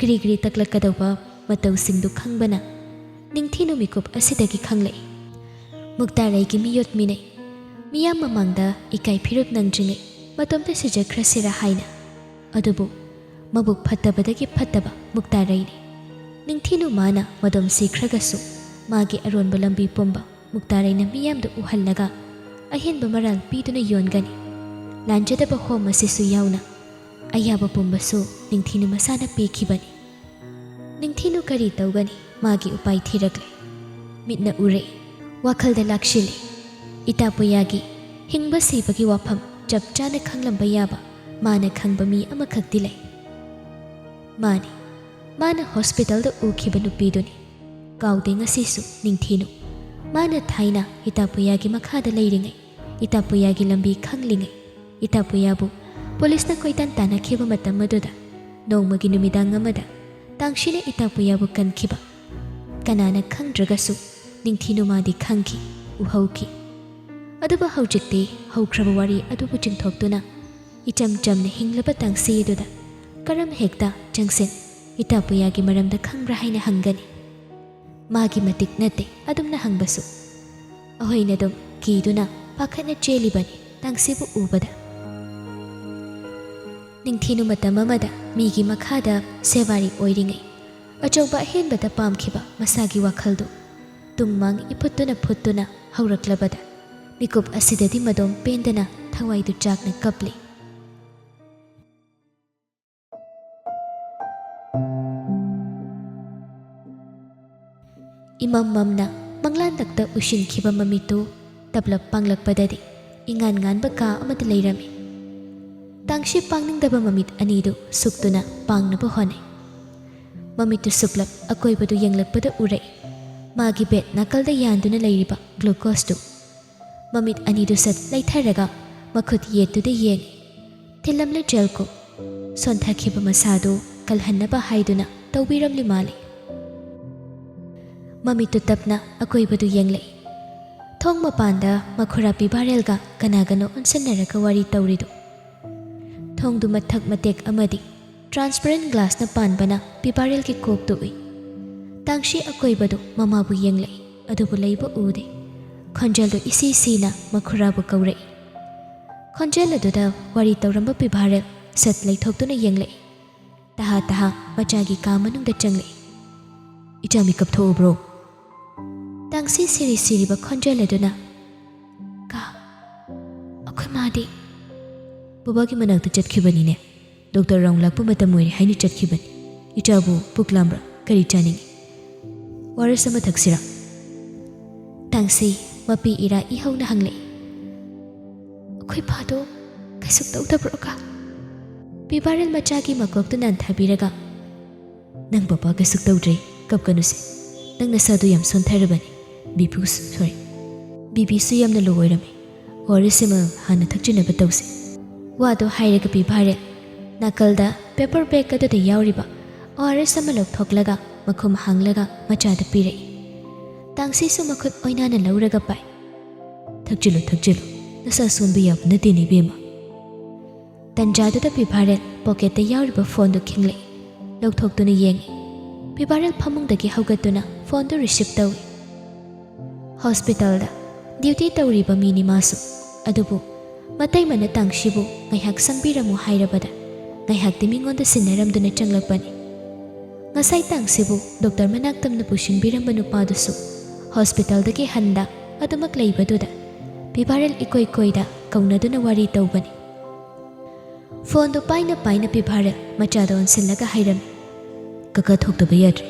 ꯒ꯭ꯔꯤ ꯒ꯭ꯔꯤ ꯇꯛꯂꯛꯀꯗꯧꯕ ꯃꯇꯧꯁꯤꯡꯗꯨ ꯈꯪꯕꯅ ꯅꯤꯡꯊꯤꯅꯨ ꯃꯤꯀꯨꯞ ꯑꯁꯤꯗꯒꯤ ꯈꯪꯂꯛꯏ꯫ ꯃꯨꯛꯇꯥꯔꯩꯒꯤ ꯃꯤꯌꯣꯠ ꯃꯤꯅꯩ, ꯃꯤꯌꯥꯝ ꯃꯃꯥꯡꯗ ꯏꯀꯥꯏ ꯐꯤꯔꯨꯞ ꯅꯪꯗ꯭ꯔꯤꯉꯩ ꯃꯇꯣꯝꯇ ꯁꯤꯖꯈ꯭ꯔꯁꯤꯔꯥ ꯍꯥꯏꯅ꯫ ꯑꯗꯨꯕꯨ ꯃꯕꯨꯛ ꯐꯠꯇꯕꯗꯒꯤ ꯐꯠꯇꯕ ꯃꯨꯛꯇꯥꯔꯩꯅꯤ꯫ ꯅꯤꯡꯊꯤꯅꯨ ꯃꯥꯅ ꯃꯗꯣꯝ ꯁꯤꯈ꯭ꯔꯒꯁꯨ ꯃꯥꯒꯤ ꯑꯔꯣꯟꯕ ꯂꯝꯕꯤ ꯄꯨꯝꯕ ꯃꯨꯛꯇꯥꯔꯩꯅ ꯃꯤꯌꯥꯝꯗ ꯎꯍꯜꯂꯒ ꯑꯍꯦꯟꯕ ꯃꯔꯥꯜ ꯄꯤꯗꯨꯅ ꯌꯣꯟꯒꯅꯤ꯫ ꯂꯥꯟꯖꯗꯕ ꯍꯣꯝ ꯑꯁꯤꯁꯨ ꯌꯥꯎꯅ ꯑꯌꯥꯕ ꯄꯨꯝꯕꯁꯨ ꯅꯤꯡꯊꯤꯅꯨ ꯃꯁꯥꯅ ꯄꯤꯈꯤꯕꯅꯤ꯫ ꯅꯤꯡꯊꯤꯅꯨ ꯀꯔꯤ ꯇꯧꯒꯅꯤ? ꯃꯥꯒꯤ ꯎꯄꯥꯏ ꯊꯤꯔꯛꯂꯦ꯫ ꯃꯤꯠꯅ ꯎꯔꯦ, ꯋꯥꯈꯜꯗ ꯂꯥꯛꯁꯤꯜꯂꯦ꯫ ꯏꯇꯥꯄꯨꯌꯥꯒꯤ ꯍꯤꯡꯕ ꯁꯤꯕꯒꯤ ꯋꯥꯐꯝ ꯆꯞ ꯆꯥꯅ ꯈꯪꯂꯝꯕ ꯌꯥꯕ ꯃꯥꯅ ꯈꯪꯕ ꯃꯤ ꯑꯃꯈꯛꯇꯤ ꯂꯩ꯫ ꯃꯥꯅꯤ, ꯃꯥꯅ ꯍꯣꯁꯄꯤꯇꯥꯜꯗ ꯎꯈꯤꯕ ꯅꯨꯄꯤꯗꯨꯅꯤ꯫ ꯀꯥꯎꯗꯦ ꯉꯁꯤꯁꯨ ꯅꯤꯡꯊꯤꯅꯨ꯫ ꯃꯥꯅ ꯊꯥꯏꯅ ꯏꯇꯥꯄꯨꯌꯥꯒꯤ ꯃꯈꯥꯗ ꯂꯩꯔꯤꯉꯩ, ꯏꯇꯥꯄꯨꯌꯥꯒꯤ ꯂꯝꯕꯤ ꯈꯪꯂꯤꯉꯩ, ꯏꯇꯥꯄꯨꯌꯥꯕꯨ ꯄꯨꯂꯤꯁꯅ ꯀꯣꯏꯇꯥꯟ ꯇꯥꯟꯅꯈꯤꯕ ꯃꯇꯝ ꯑꯗꯨꯗ ꯅꯣꯡꯃꯒꯤ ꯅꯨꯃꯤꯗꯥꯡ ꯑꯃꯗ ꯇꯥꯡꯁꯤꯅ ꯏꯇꯥꯄꯨꯌꯥꯕꯨ ꯀꯟꯈꯤꯕ ꯀꯅꯥꯅ ꯈꯪꯗ꯭ꯔꯒꯁꯨ ꯅꯤꯡꯊꯤꯅꯨ ꯃꯥꯗꯤ ꯈꯪꯈꯤ, ꯎꯍꯧꯈꯤ꯫ ꯑꯗꯨꯕꯨ ꯍꯧꯖꯤꯛꯇꯤ ꯍꯧꯈ꯭ꯔꯕ ꯋꯥꯔꯤ ꯑꯗꯨꯕꯨ ꯆꯤꯡꯊꯣꯛꯇꯨꯅ ꯏꯆꯝ ꯆꯝꯅ ꯍꯤꯡꯂꯕ ꯇꯥꯡꯁꯤ ꯑꯗꯨꯗ ꯀꯔꯝ ꯍꯦꯛꯇ ꯆꯪꯁꯤꯟ ꯏꯇꯥꯄꯨꯌꯥꯒꯤ ꯃꯔꯝꯗ ꯈꯪꯕ꯭ꯔꯥ ꯍꯥꯏꯅ ꯍꯪꯒꯅꯤ? ꯃꯥꯒꯤ ꯃꯇꯤꯛ ꯅꯠꯇꯦ ꯑꯗꯨꯝꯅ ꯍꯪꯕꯁꯨ꯫ ꯑꯍꯣꯏꯅ ꯑꯗꯨꯝ ꯀꯤꯗꯨꯅ ꯄꯥꯈꯠꯅ ꯆꯦꯜꯂꯤꯕꯅꯤ ꯇꯥꯡꯁꯤꯕꯨ ꯎꯕꯗ꯫ ꯅꯤꯡꯊꯤꯅꯨ ꯃꯇꯝ ꯑꯃꯗ ꯃꯤꯒꯤ ꯃꯈꯥꯗ ꯁꯦꯕꯥꯔꯤ ꯑꯣꯏꯔꯤꯉꯩ ꯑꯆꯧꯕ ꯑꯍꯦꯟꯕꯗ ꯄꯥꯝꯈꯤꯕ ꯃꯁꯥꯒꯤ ꯋꯥꯈꯜꯗꯨ ꯇꯨꯡ ꯃꯥꯡ ꯏꯐꯨꯠꯇꯨꯅ ꯐꯨꯠꯇꯨꯅ ꯍꯧꯔꯛꯂꯕꯗ ꯃꯤꯀꯨꯞ ꯑꯁꯤꯗꯗꯤ ꯃꯗꯣꯝ ꯄꯦꯟꯗꯅ ꯊꯋꯥꯏꯗꯨ ꯆꯥꯛꯅ ꯀꯞꯂꯤ꯫ ꯏꯃꯝ ꯃꯝꯅ ꯃꯪꯂꯥꯟꯗꯛꯇ ꯎꯏꯁꯤꯟꯈꯤꯕ ꯃꯃꯤꯠꯇꯨ ꯇꯞꯂꯞ ꯄꯥꯡꯂꯛꯄꯗꯗꯤ ꯏꯉꯥꯟ ꯉꯥꯟꯕ ꯀꯥ ꯑꯃꯗ ꯂꯩꯔꯝꯃꯤ꯫ ꯇꯥꯡꯁꯤ ꯄꯥꯡꯅꯤꯡꯗꯕ ꯃꯃꯤꯠ ꯑꯅꯤꯗꯨ ꯁꯨꯛꯇꯨꯅ ꯄꯥꯡꯅꯕ ꯍꯣꯠꯅꯩ꯫ ꯃꯃꯤꯠꯇꯨ ꯁꯨꯛꯂꯞ ꯑꯀꯣꯏꯕꯗꯨ ꯌꯦꯡꯂꯛꯄꯗ ꯎꯔꯛꯏ꯫ ꯃꯥꯒꯤ ꯕꯦꯗ ꯅꯥꯀꯜꯗ ꯌꯥꯟꯗꯨꯅ ꯂꯩꯔꯤꯕ ꯒ꯭ꯂꯨꯀꯣꯁꯇꯨ꯫ ꯃꯃꯤꯠ ꯑꯅꯤꯗꯨ ꯁꯠ ꯂꯩꯊꯔꯒ ꯃꯈꯨꯠ ꯌꯦꯠꯇꯨꯗ ꯌꯦꯡꯏ꯫ ꯊꯤꯜꯂꯝꯂꯦ ꯖꯦꯜꯀꯣ꯫ ꯁꯣꯟꯊꯈꯤꯕ ꯃꯁꯥꯗꯨ ꯀꯜꯍꯟꯅꯕ ꯍꯥꯏꯗꯨꯅ ꯇꯧꯕꯤꯔꯝꯂꯤ ꯃꯥꯜꯂꯤ꯫ ꯃꯃꯤꯠꯇꯨ ꯇꯞꯅ ꯑꯀꯣꯏꯕꯗꯨ ꯌꯦꯡꯂꯛꯏ꯫ ꯊꯣꯡ ꯃꯄꯥꯟꯗ ꯃꯈꯨꯔꯥ ꯄꯤꯕꯥꯔꯦꯜꯒ ꯀꯅꯥꯒꯅꯣ ꯑꯣꯟꯁꯤꯟꯅꯔꯒ ꯋꯥꯔꯤ ꯇꯧꯔꯤꯗꯨ꯫ ꯊꯣꯡꯗꯨ ꯃꯊꯛ ꯃꯇꯦꯛ ꯑꯃꯗꯤ ꯇ꯭ꯔꯥꯟꯁꯄꯔꯦꯟ ꯒ꯭ꯂꯥꯁꯅ ꯄꯥꯟꯕꯅ ꯄꯤꯕꯥꯔꯦꯜꯒꯤ ꯀꯣꯛꯇꯨ ꯎꯏ꯫ ꯇꯥꯡꯁꯤ ꯑꯀꯣꯏꯕꯗꯨ ꯃꯃꯥꯕꯨ ꯌꯦꯡꯂꯛꯏ, ꯑꯗꯨꯕꯨ ꯂꯩꯕ ꯎꯗꯦ꯫ ꯈꯣꯟꯖꯦꯜꯗꯨ ꯏꯁꯤ ꯁꯤꯅ ꯃꯈꯨꯔꯥꯕꯨ ꯀꯧꯔꯛꯏ꯫ ꯈꯣꯟꯖꯦꯜ ꯑꯗꯨꯗ ꯋꯥꯔꯤ ꯇꯧꯔꯝꯕ ꯄꯤꯕꯥꯔꯦꯜ ꯁꯠ ꯂꯩꯊꯣꯛꯇꯨꯅ ꯌꯦꯡꯂꯛꯏ꯫ ꯇꯍꯥ ꯇꯍꯥ ꯃꯆꯥꯒꯤ ꯀꯥ ꯃꯅꯨꯡꯗ ꯆꯪꯂꯛꯏ꯫ "ꯏꯆꯥ, ꯃꯤꯀꯞ ꯊꯣꯛꯎꯕ꯭ꯔꯣ?" ꯇꯥꯡꯁꯤ ꯁꯤꯔꯤ ꯁꯤꯔꯤꯕ ꯈꯣꯟꯖꯦꯜ ꯑꯗꯨꯅ, "ꯀꯥ, ꯑꯩꯈꯣꯏ ꯃꯥꯗꯤ?" "ꯕꯕꯥꯒꯤ ꯃꯅꯥꯛꯇ ꯆꯠꯈꯤꯕꯅꯤꯅꯦ꯫ ꯗꯣꯛꯇꯔ ꯔꯥꯎꯟ ꯂꯥꯛꯄ ꯃꯇꯝ ꯑꯣꯏꯔꯦ ꯍꯥꯏꯅ ꯆꯠꯈꯤꯕꯅꯤ꯫ ꯏꯆꯥꯕꯨ ꯄꯨꯛ ꯂꯥꯝꯕ꯭ꯔꯥ? ꯀꯔꯤ ꯆꯥꯅꯤꯡꯏ?" "ꯑꯣ ꯑꯥꯔ ꯑꯦꯁ ꯑꯃ ꯊꯛꯁꯤꯔꯥ?" ꯇꯥꯡꯁꯤ ꯃꯄꯤ ꯏꯔꯥ ꯏꯍꯧꯅ ꯍꯪꯂꯛꯏ꯫ "ꯑꯩꯈꯣꯏ ꯄꯥꯗꯣ ꯀꯩꯁꯨ ꯇꯧꯗꯕ꯭ꯔꯣ, ꯀꯥ?" ꯄꯤꯕꯥꯔꯦꯜ ꯃꯆꯥꯒꯤ ꯃꯀꯣꯛꯇꯨ ꯅꯥꯟꯊꯕꯤꯔꯒ, "ꯅꯪ ꯄꯄꯥ ꯀꯩꯁꯨ ꯇꯧꯗ꯭ꯔꯦ, ꯀꯞꯀꯅꯨꯁꯦ꯫ ꯅꯪ ꯅꯁꯥꯗꯨ ꯌꯥꯝ ꯁꯣꯟꯊꯔꯕꯅꯤ꯫ ꯕꯤ ꯄꯤ, ꯁꯣꯔꯤ, ꯕꯤ ꯄꯤꯁꯨ ꯌꯥꯝꯅ ꯂꯣ ꯑꯣꯏꯔꯝꯃꯤ꯫ ꯑꯣ ꯑꯥꯔ ꯑꯦꯁ ꯑꯃ ꯍꯥꯟꯅ ꯊꯛꯆꯤꯟꯅꯕ ꯇꯧꯁꯦ꯫" ꯋꯥꯗꯨ ꯍꯥꯏꯔꯒ ꯄꯤꯕꯥꯔꯦꯜ ꯅꯥꯀꯜꯗ ꯄꯦꯄꯔ ꯕꯦꯒ ꯑꯗꯨꯗ ꯌꯥꯎꯔꯤꯕ ꯑꯣ ꯑꯥꯔ ꯑꯦꯁ ꯑꯃ ꯂꯧꯊꯣꯛꯂꯒ ꯃꯈꯨꯝ ꯍꯥꯡꯂꯒ ꯃꯆꯥꯗ ꯄꯤꯔꯛꯏ꯫ ꯇꯥꯡꯁꯤꯁꯨ ꯃꯈꯨꯠ ꯑꯣꯏꯅꯥꯅ ꯂꯧꯔꯒ ꯄꯥꯏ꯫ "ꯊꯛꯆꯤꯜꯂꯨ, ꯊꯛꯆꯤꯜꯂꯨ꯫ ꯅꯁꯥ ꯁꯣꯟꯕ ꯌꯥꯕ ꯅꯠꯇꯦꯅꯦ, ꯏꯕꯦꯝꯃ꯫" ꯇꯟꯖꯥꯗꯨꯗ ꯄꯤꯕꯥꯔꯦꯜ ꯄꯣꯀꯦꯠꯇ ꯌꯥꯎꯔꯤꯕ ꯐꯣꯟꯗꯨ ꯈꯤꯡꯂꯛꯏ꯫ ꯂꯧꯊꯣꯛꯇꯨꯅ ꯌꯦꯡꯏ꯫ ꯄꯤꯕꯥꯔꯦꯜ ꯐꯃꯨꯡꯗꯒꯤ ꯍꯧꯒꯠꯇꯨꯅ ꯐꯣꯟꯗꯨ ꯔꯤꯁꯤꯞ ꯇꯧꯏ꯫ "ꯍꯣꯁꯄꯤꯇꯥꯜꯗ ꯗ꯭ꯌꯨꯇꯤ ꯇꯧꯔꯤꯕ ꯃꯤꯅꯤ ꯃꯥꯁꯨ꯫ ꯑꯗꯨꯕꯨ ꯃꯇꯩꯃꯅ ꯇꯥꯡꯁꯤꯕꯨ ꯉꯥꯏꯍꯥꯛ ꯁꯪꯕꯤꯔꯝꯃꯨ ꯍꯥꯏꯔꯕꯗ ꯉꯥꯏꯍꯥꯛꯇꯤ ꯃꯤꯉꯣꯟꯗ ꯁꯤꯟꯅꯔꯝꯗꯨꯅ ꯆꯪꯂꯛꯄꯅꯤ꯫ ꯉꯁꯥꯏ ꯇꯥꯡꯁꯤꯕꯨ ꯗꯣꯛꯇꯔ ꯃꯅꯥꯛꯇꯝꯅ ꯄꯨꯁꯤꯟꯕꯤꯔꯝꯕ ꯅꯨꯄꯥꯗꯨꯁꯨ ꯍꯣꯁꯄꯤꯇꯥꯜꯗꯒꯤ ꯍꯟꯗ ꯑꯗꯨꯃꯛ ꯂꯩꯕꯗꯨꯗ ꯄꯤꯚꯥꯔꯦꯜ ꯏꯀꯣꯏ ꯀꯣꯏꯗ ꯀꯧꯅꯗꯨꯅ ꯋꯥꯔꯤ ꯇꯧꯕꯅꯤ꯫ ꯐꯣꯟꯗꯨ ꯄꯥꯏꯅ ꯄꯥꯏꯅ ꯄꯤꯚꯥꯔꯦꯜ ꯃꯆꯥꯗ ꯑꯣꯟꯁꯤꯜꯂꯒ ꯍꯥꯏꯔꯝꯃꯤ꯫ "ꯀꯀꯥ ꯊꯣꯛꯇꯕ ꯌꯥꯗ꯭ꯔꯦ꯫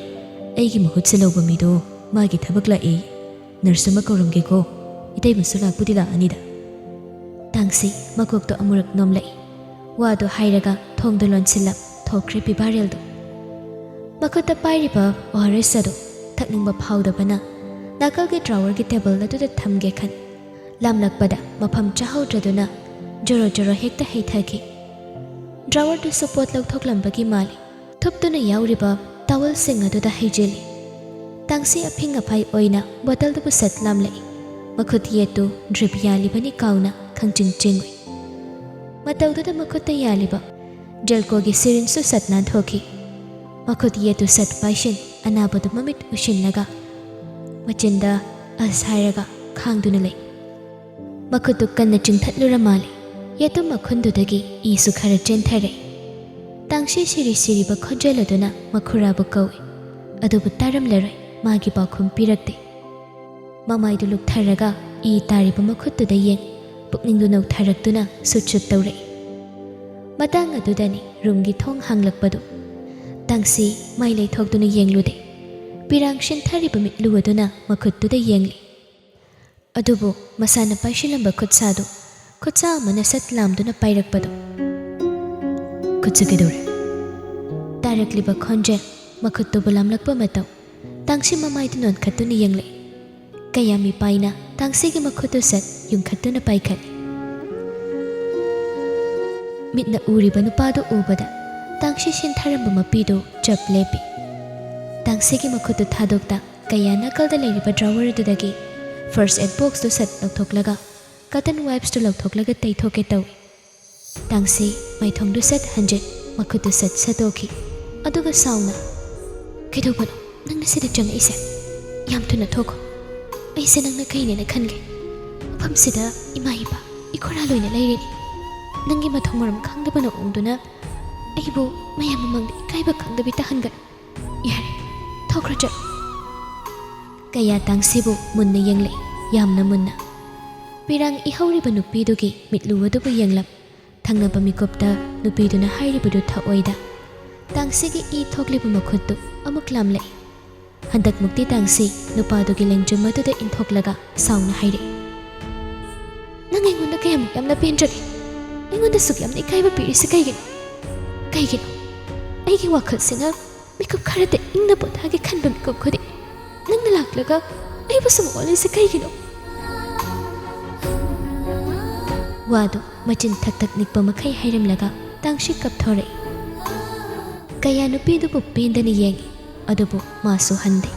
ꯑꯩꯒꯤ ꯃꯍꯨꯠ ꯁꯤꯜꯍꯧꯕ ꯃꯤꯗꯣ ꯃꯥꯒꯤ ꯊꯕꯛ ꯂꯥꯛꯑꯦ꯫ ꯅꯔꯁ ꯑꯃ ꯀꯧꯔꯝꯒꯦꯀꯣ꯫ ꯏꯇꯩꯃꯁꯨ ꯂꯥꯛꯄꯨꯗꯤ ꯂꯥꯛꯑꯅꯤꯗ꯫" ꯇꯥꯡꯁꯤ ꯃꯀꯣꯛꯇꯣ ꯑꯃꯨꯔꯛ ꯅꯣꯝꯂꯛꯏ꯫ ꯋꯥꯗꯨ ꯍꯥꯏꯔꯒ ꯊꯣꯡꯗꯨ ꯂꯣꯟꯁꯤꯜꯂꯞ ꯊꯣꯛꯈ꯭ꯔꯦ ꯄꯤꯚꯥꯔꯦꯜꯗꯣ꯫ ꯃꯈꯨꯠꯇ ꯄꯥꯏꯔꯤꯕ ꯑꯣ ꯑꯥꯔ ꯑꯦꯁ ꯑꯗꯨ ꯊꯛꯅꯤꯡꯕ ꯐꯥꯎꯗꯕꯅ ꯅꯥꯀꯜꯒꯤ ꯗ꯭ꯔꯥꯋꯔꯒꯤ ꯇꯦꯕꯜ ꯑꯗꯨꯗ ꯊꯝꯒꯦ ꯈꯟ꯫ ꯂꯥꯝꯂꯛꯄꯗ ꯃꯐꯝ ꯆꯥꯍꯧꯗ꯭ꯔꯗꯨꯅ ꯖꯣꯔꯣ ꯖꯣꯔꯣ ꯍꯦꯛꯇ ꯍꯩꯊꯈꯤ꯫ ꯗ꯭ꯔꯥꯋꯔꯗꯨꯁꯨ ꯄꯣꯠ ꯂꯧꯊꯣꯛꯂꯝꯕꯒꯤ ꯃꯥꯜꯂꯤ꯫ ꯊꯨꯞꯇꯨꯅ ꯌꯥꯎꯔꯤꯕ ꯇꯥꯋꯜꯁꯤꯡ ꯑꯗꯨꯗ ꯍꯩꯖꯤꯜꯂꯤ꯫ ꯇꯥꯡꯁꯤ ꯑꯐꯤꯡ ꯑꯐꯥꯏ ꯑꯣꯏꯅ ꯕꯣꯇꯜꯗꯨꯕꯨ ꯁꯠ ꯂꯥꯝꯂꯛꯏ꯫ ꯃꯈꯨꯠ ꯌꯦꯠꯇꯨ ꯗ꯭ꯔꯤꯞ ꯌꯥꯜꯂꯤꯕꯅꯤ ꯀꯥꯎꯅ ꯈꯪꯆꯤꯡ ꯆꯤꯡꯉꯨꯏ꯫ ꯃꯇꯧꯗꯨꯗ ꯃꯈꯨꯠꯇ ꯌꯥꯜꯂꯤꯕ ꯖꯦꯜꯀꯣꯒꯤ ꯁꯤꯔꯤꯟꯁꯇꯨ ꯁꯠ ꯅꯥꯟꯊꯣꯛꯈꯤ꯫ ꯃꯈꯨꯠ ꯌꯦꯠꯇꯨ ꯁꯠ ꯄꯥꯏꯁꯤꯟ ꯑꯅꯥꯕꯗꯨ ꯃꯃꯤꯠ ꯎꯁꯤꯜꯂꯒ ꯃꯆꯤꯟꯗ ꯑꯁ ꯍꯥꯏꯔꯒ ꯈꯥꯡꯗꯨꯅ ꯂꯩ꯫ ꯃꯈꯨꯠꯇꯨ ꯀꯟꯅ ꯆꯤꯡꯊꯠꯂꯨꯔ ꯃꯥꯜꯂꯦ꯫ ꯌꯦꯇꯨꯝ ꯃꯈꯨꯟꯗꯨꯗꯒꯤ ꯏꯁꯨ ꯈꯔ ꯆꯦꯟꯊꯔꯛꯏ꯫ ꯇꯥꯡꯁꯤ ꯁꯤꯔꯤ ꯁꯤꯔꯤꯕ ꯈꯣꯟꯖꯦꯜ ꯑꯗꯨꯅ ꯃꯈꯨꯔꯥꯕꯨ ꯀꯧꯏ꯫ ꯑꯗꯨꯕꯨ ꯇꯥꯔꯝꯂꯔꯣꯏ, ꯃꯥꯒꯤ ꯄꯥꯎꯈꯨꯝ ꯄꯤꯔꯛꯇꯦ꯫ ꯃꯃꯥꯏꯗꯨ ꯂꯨꯛꯊꯔꯒ ꯏ ꯇꯥꯔꯤꯕ ꯃꯈꯨꯠꯇꯨꯗ ꯌꯦꯡ, ꯄꯨꯛꯅꯤꯡꯗꯨ ꯅꯧꯊꯔꯛꯇꯨꯅ ꯁꯨꯠ ꯁꯨꯠ ꯇꯧꯔꯛꯏ꯫ ꯃꯇꯥꯡ ꯑꯗꯨꯗꯅꯤ ꯔꯨꯝꯒꯤ ꯊꯣꯡ ꯍꯥꯡꯂꯛꯄꯗꯨ꯫ ꯇꯥꯡꯁꯤ ꯃꯥꯏ ꯂꯩꯊꯣꯛꯇꯨꯅ ꯌꯦꯡꯂꯨꯗꯦ꯫ ꯄꯤꯔꯥꯡ ꯁꯤꯟꯊꯔꯤꯕ ꯃꯤꯠꯂꯨ ꯑꯗꯨꯅ ꯃꯈꯨꯠꯇꯨꯗ ꯌꯦꯡꯂꯤ꯫ ꯑꯗꯨꯕꯨ ꯃꯁꯥꯅ ꯄꯥꯏꯁꯤꯜꯂꯝꯕ ꯈꯨꯠꯁꯥꯗꯨ ꯈꯨꯠꯁꯥ ꯑꯃꯅ ꯁꯠ ꯂꯥꯝꯗꯨꯅ ꯄꯥꯏꯔꯛꯄꯗꯨ꯫ "ꯈꯨꯠꯁꯦ ꯀꯩꯗꯧꯔꯦ?" ꯇꯥꯔꯛꯂꯤꯕ ꯈꯣꯟꯖꯦꯜ, ꯃꯈꯨꯠꯇꯨꯕꯨ ꯂꯥꯝꯂꯛꯄ ꯃꯇꯧ꯫ ꯇꯥꯡꯁꯤ ꯃꯃꯥꯏꯗꯨ ꯅꯣꯟꯈꯠꯇꯨꯅ ꯌꯦꯡꯂꯛꯏ꯫ ꯀꯌꯥ ꯃꯤꯄꯥꯏꯅ ꯇꯥꯡꯁꯤꯒꯤ ꯃꯈꯨꯠꯇꯨ ꯁꯠ ꯌꯨꯡꯈꯠꯇꯨꯅ ꯄꯥꯏꯈꯠꯂꯤ꯫ ꯃꯤꯠꯅ ꯎꯔꯤꯕ ꯅꯨꯄꯥꯗꯨ ꯎꯕꯗ ꯇꯥꯡꯁꯤ ꯁꯤꯟꯊꯔꯝꯕ ꯃꯄꯤꯗꯨ ꯆꯞ ꯂꯦꯞꯄꯤ꯫ ꯇꯥꯡꯁꯤꯒꯤ ꯃꯈꯨꯠꯇꯨ ꯊꯥꯗꯣꯛꯇ ꯀꯌꯥ ꯅꯥꯀꯜꯗ ꯂꯩꯔꯤꯕ ꯗ꯭ꯔꯥꯋꯔ ꯑꯗꯨꯗꯒꯤ ꯐꯥꯔꯁ ꯑꯦꯗ ꯕꯣꯛꯁꯇꯨ ꯁꯠ ꯂꯧꯊꯣꯛꯂꯒ ꯀꯇꯟ ꯋꯥꯏꯞꯁꯇꯨ ꯂꯧꯊꯣꯛꯂꯒ ꯇꯩꯊꯣꯛꯀꯦ ꯇꯧꯏ꯫ ꯇꯥꯡꯁꯤ ꯃꯥꯏꯊꯣꯡꯗꯨ ꯁꯠ ꯍꯟꯖꯤꯟ, ꯃꯈꯨꯠꯇꯨ ꯁꯠ ꯁꯠꯇꯣꯛꯈꯤ꯫ ꯑꯗꯨꯒ ꯁꯥꯎꯅ, "ꯀꯩꯗꯧꯕꯅꯣ ꯅꯪꯅ ꯁꯤꯗ ꯆꯪꯉꯛꯏꯁꯦ? ꯌꯥꯝ ꯊꯨꯅ ꯊꯣꯛꯈꯣ꯫ ꯑꯩꯁꯦ ꯅꯪꯅ ꯀꯩꯅꯦꯅ ꯈꯟꯒꯦ?" ꯃꯐꯝꯁꯤꯗ ꯏꯃꯥ ꯏꯄꯥ, ꯏꯈꯣꯔꯥ ꯂꯣꯏꯅ ꯂꯩꯔꯤꯅꯤ꯫ ꯅꯪꯒꯤ ꯃꯊꯣꯡ ꯃꯔꯝ ꯈꯪꯗꯕꯅ ꯎꯪꯗꯨꯅ ꯑꯩꯕꯨ ꯃꯌꯥꯝ ꯃꯃꯥꯡꯗ ꯏꯀꯥꯏꯕ ꯈꯪꯗꯕꯤ ꯇꯥꯍꯟꯒꯅꯨ꯫ ꯌꯥꯔꯦ, ꯊꯣꯛꯈ꯭ꯔꯣ ꯆꯠꯂꯣ꯫ ꯀꯌꯥ ꯇꯥꯡꯁꯤꯕꯨ ꯃꯨꯟꯅ ꯌꯦꯡꯂꯛꯏ, ꯌꯥꯝꯅ ꯃꯨꯟꯅ꯫ ꯄꯤꯔꯥꯡ ꯏꯍꯧꯔꯤꯕ ꯅꯨꯄꯤꯗꯨꯒꯤ ꯃꯤꯠꯂꯨ ꯑꯗꯨꯕꯨ ꯌꯦꯡꯂꯝ꯫ ꯊꯪꯅꯕ ꯃꯤꯀꯨꯞꯇ ꯅꯨꯄꯤꯗꯨꯅ ꯍꯥꯏꯔꯤꯕꯗꯨ ꯊꯛꯑꯣꯏꯗ ꯇꯥꯡꯁꯤꯒꯤ ꯏ ꯊꯣꯛꯂꯤꯕ ꯃꯈꯨꯠꯇꯨ ꯑꯃꯨꯛ ꯂꯥꯝꯂꯛꯏ꯫ ꯍꯟꯗꯛꯃꯨꯛꯇꯤ ꯇꯥꯡꯁꯤ ꯅꯨꯄꯥꯗꯨꯒꯤ ꯂꯦꯡꯖꯨꯝ ꯑꯗꯨꯗ ꯏꯟꯊꯣꯛꯂꯒ ꯁꯥꯎꯅ ꯍꯥꯏꯔꯛꯏ, "ꯅꯪ ꯑꯩꯉꯣꯟꯗ ꯀꯌꯥꯃꯨꯛ ꯌꯥꯝꯅ ꯄꯦꯟꯗ꯭ꯔꯒꯦ? ꯑꯩꯉꯣꯟꯗ ꯁꯨꯛ ꯌꯥꯝꯅ ꯏꯀꯥꯏꯕ ꯄꯤꯔꯤꯁꯤ ꯀꯩꯒꯤꯅꯣ? ꯀꯩꯒꯤꯅꯣ? ꯑꯩꯒꯤ ꯋꯥꯈꯜꯁꯤꯅ ꯃꯤꯀꯨꯞ ꯈꯔꯗ ꯏꯪꯅ ꯄꯣꯊꯥꯒꯦ ꯈꯟꯕ ꯃꯤꯀꯨꯞ ꯈꯨꯗꯤꯡ ꯅꯪꯅ ꯂꯥꯛꯂꯒ ꯑꯩꯕꯨ ꯁꯨꯝ ꯑꯣꯠꯂꯤꯁꯤ ꯀꯩꯒꯤꯅꯣ?" ꯋꯥꯗꯨ ꯃꯆꯤꯟ ꯊꯛ ꯊꯛ ꯅꯤꯛꯄ ꯃꯈꯩ ꯍꯥꯏꯔꯝꯂꯒ ꯇꯥꯡꯁꯤ ꯀꯞꯊꯣꯔꯛꯏ꯫ ꯀꯌꯥ ꯅꯨꯄꯤꯗꯨꯕꯨ ꯄꯦꯟꯗꯅ ꯌꯦꯡꯏ, ꯑꯗꯨꯕꯨ ꯃꯥꯁꯨ ꯍꯟꯗꯦ꯫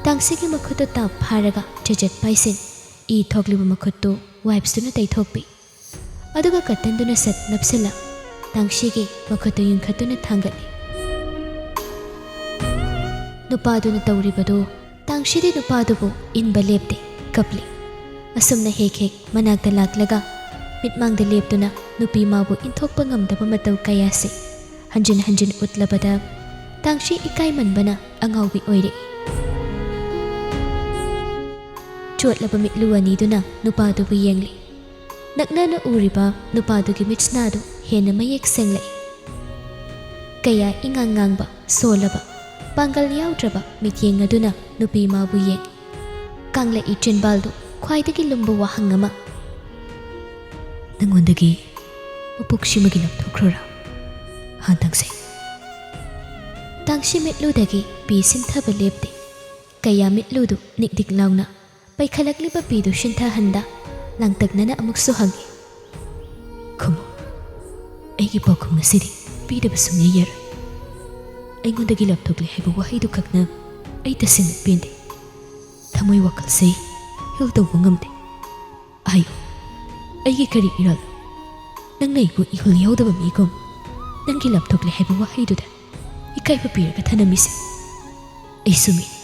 ꯇꯥꯡꯁꯤꯒꯤ ꯃꯈꯨꯠꯇꯨ ꯇꯥꯞ ꯐꯥꯔꯒ ꯆꯦꯆꯦꯠ ꯄꯥꯏꯁꯤꯟ ꯏ ꯊꯣꯛꯂꯤꯕ ꯃꯈꯨꯠꯇꯨ ꯋꯥꯏꯞꯁꯇꯨꯅ ꯇꯩꯊꯣꯛꯄꯤ꯫ ꯑꯗꯨꯒ ꯀꯇꯟꯗꯨꯅ ꯁꯠ ꯅꯞꯁꯤꯜꯂ ꯇꯥꯡꯁꯤꯒꯤ ꯃꯈꯨꯠꯇꯨ ꯌꯨꯡꯈꯠꯇꯨꯅ ꯊꯥꯡꯒꯠꯂꯤ꯫ ꯅꯨꯄꯥꯗꯨꯅ ꯇꯧꯔꯤꯕꯗꯨ ꯇꯥꯡꯁꯤꯗꯤ ꯅꯨꯄꯥꯗꯨꯕꯨ ꯏꯟꯕ ꯂꯦꯞꯇꯦ, ꯀꯞꯂꯤ꯫ ꯑꯁꯨꯝꯅ ꯍꯦꯛ ꯍꯦꯛ ꯃꯅꯥꯛꯇ ꯂꯥꯛꯂꯒ ꯃꯤꯠꯃꯥꯡꯗ ꯂꯦꯞꯇꯨꯅ ꯅꯨꯄꯤ ꯃꯥꯕꯨ ꯏꯟꯊꯣꯛꯄ ꯉꯝꯗꯕ ꯃꯇꯧ ꯀꯌꯥꯁꯤ ꯍꯟꯖꯤꯟ ꯍꯟꯖꯤꯟ ꯎꯠꯂꯕꯗ ꯇꯥꯡꯁꯤ ꯏꯀꯥꯏꯃꯟꯕꯅ ꯑꯉꯥꯎꯕꯤ ꯑꯣꯏꯔꯛꯏ꯫ ꯆꯣꯠꯂꯕ ꯃꯤꯠꯂꯨ ꯑꯅꯤꯗꯨꯅ ꯅꯨꯄꯥꯗꯨꯕꯨ ꯌꯦꯡꯂꯤ꯫ ꯅꯛꯅꯅ ꯎꯔꯤꯕ ꯅꯨꯄꯥꯗꯨꯒꯤ ꯃꯤꯠꯁꯅꯥꯗꯨ ꯍꯦꯟꯅ ꯃꯌꯦꯛ ꯁꯦꯡꯂꯛꯏ꯫ ꯀꯌꯥ ꯏꯉꯥꯡ ꯉꯥꯡꯕ, ꯁꯣꯜꯂꯕ, ꯄꯥꯡꯒꯜ ꯌꯥꯎꯗ꯭ꯔꯕ ꯃꯤꯠꯌꯦꯡ ꯑꯗꯨꯅ ꯅꯨꯄꯤ ꯃꯥꯕꯨ ꯌꯦꯡ꯫ ꯀꯥꯡꯂꯛꯏ ꯆꯤꯟꯕꯥꯜꯗꯨ ꯈ꯭ꯋꯥꯏꯗꯒꯤ ꯂꯨꯝꯕ ꯋꯥꯍꯪ ꯑꯃ꯫ "ꯅꯉꯣꯟꯗꯒꯤ ꯃꯄꯣꯛꯁꯤꯃꯒꯤ ꯂꯥꯞꯊꯣꯛꯈ꯭ꯔꯣꯔꯥ?" ꯍꯥ, ꯇꯥꯡꯁꯤ꯫ ꯇꯥꯡꯁꯤ ꯃꯤꯠꯂꯨꯗꯒꯤ ꯄꯤ ꯁꯤꯟꯊꯕ ꯂꯦꯞꯇꯦ꯫ ꯀꯌꯥ ꯃꯤꯠꯂꯨꯗꯨ ꯅꯤꯛ ꯅꯤꯛ ꯂꯥꯎꯅ ꯄꯩꯈꯠꯂꯛꯂꯤꯕ ꯄꯤꯗꯨ ꯁꯤꯟꯊꯍꯟꯗ ꯂꯥꯡꯇꯛꯅꯅ ꯑꯃꯨꯛꯁꯨ ꯍꯪꯉꯤ, "ꯈꯨꯝꯃꯨ, ꯑꯩꯒꯤ ꯄꯥꯎꯈꯨꯝ ꯉꯁꯤꯗꯤ ꯄꯤꯗꯕ ꯁꯨꯡꯌꯥ ꯌꯥꯔꯣꯏ꯫ ꯑꯩꯉꯣꯟꯗꯒꯤ ꯂꯥꯞꯊꯣꯛꯂꯦ ꯍꯥꯏꯕ ꯋꯥꯍꯩꯗꯨ ꯈꯛꯅ ꯑꯩ ꯇꯁꯦꯡꯅ ꯄꯦꯟꯗꯦ꯫ ꯊꯃꯣꯏ ꯋꯥꯈꯜꯁꯦ ꯍꯤꯜ ꯇꯧꯕ ꯉꯝꯗꯦ꯫ ꯍꯥꯏꯌꯨ, ꯑꯩꯒꯤ ꯀꯔꯤ ꯏꯔꯥꯜ? ꯅꯪꯅ ꯑꯩꯕꯨ ꯏꯍꯨꯜ ꯌꯥꯎꯗꯕ ꯃꯤꯒꯨꯝ ꯅꯪꯒꯤ ꯂꯥꯞꯊꯣꯛꯂꯦ ꯍꯥꯏꯕ ꯋꯥꯍꯩꯗꯨꯗ ꯏꯀꯥꯏꯕ ꯄꯤꯔꯒ ꯊꯅꯝꯃꯤꯁꯦ꯫ ꯑꯩꯁꯨ ꯃꯤꯅꯤ꯫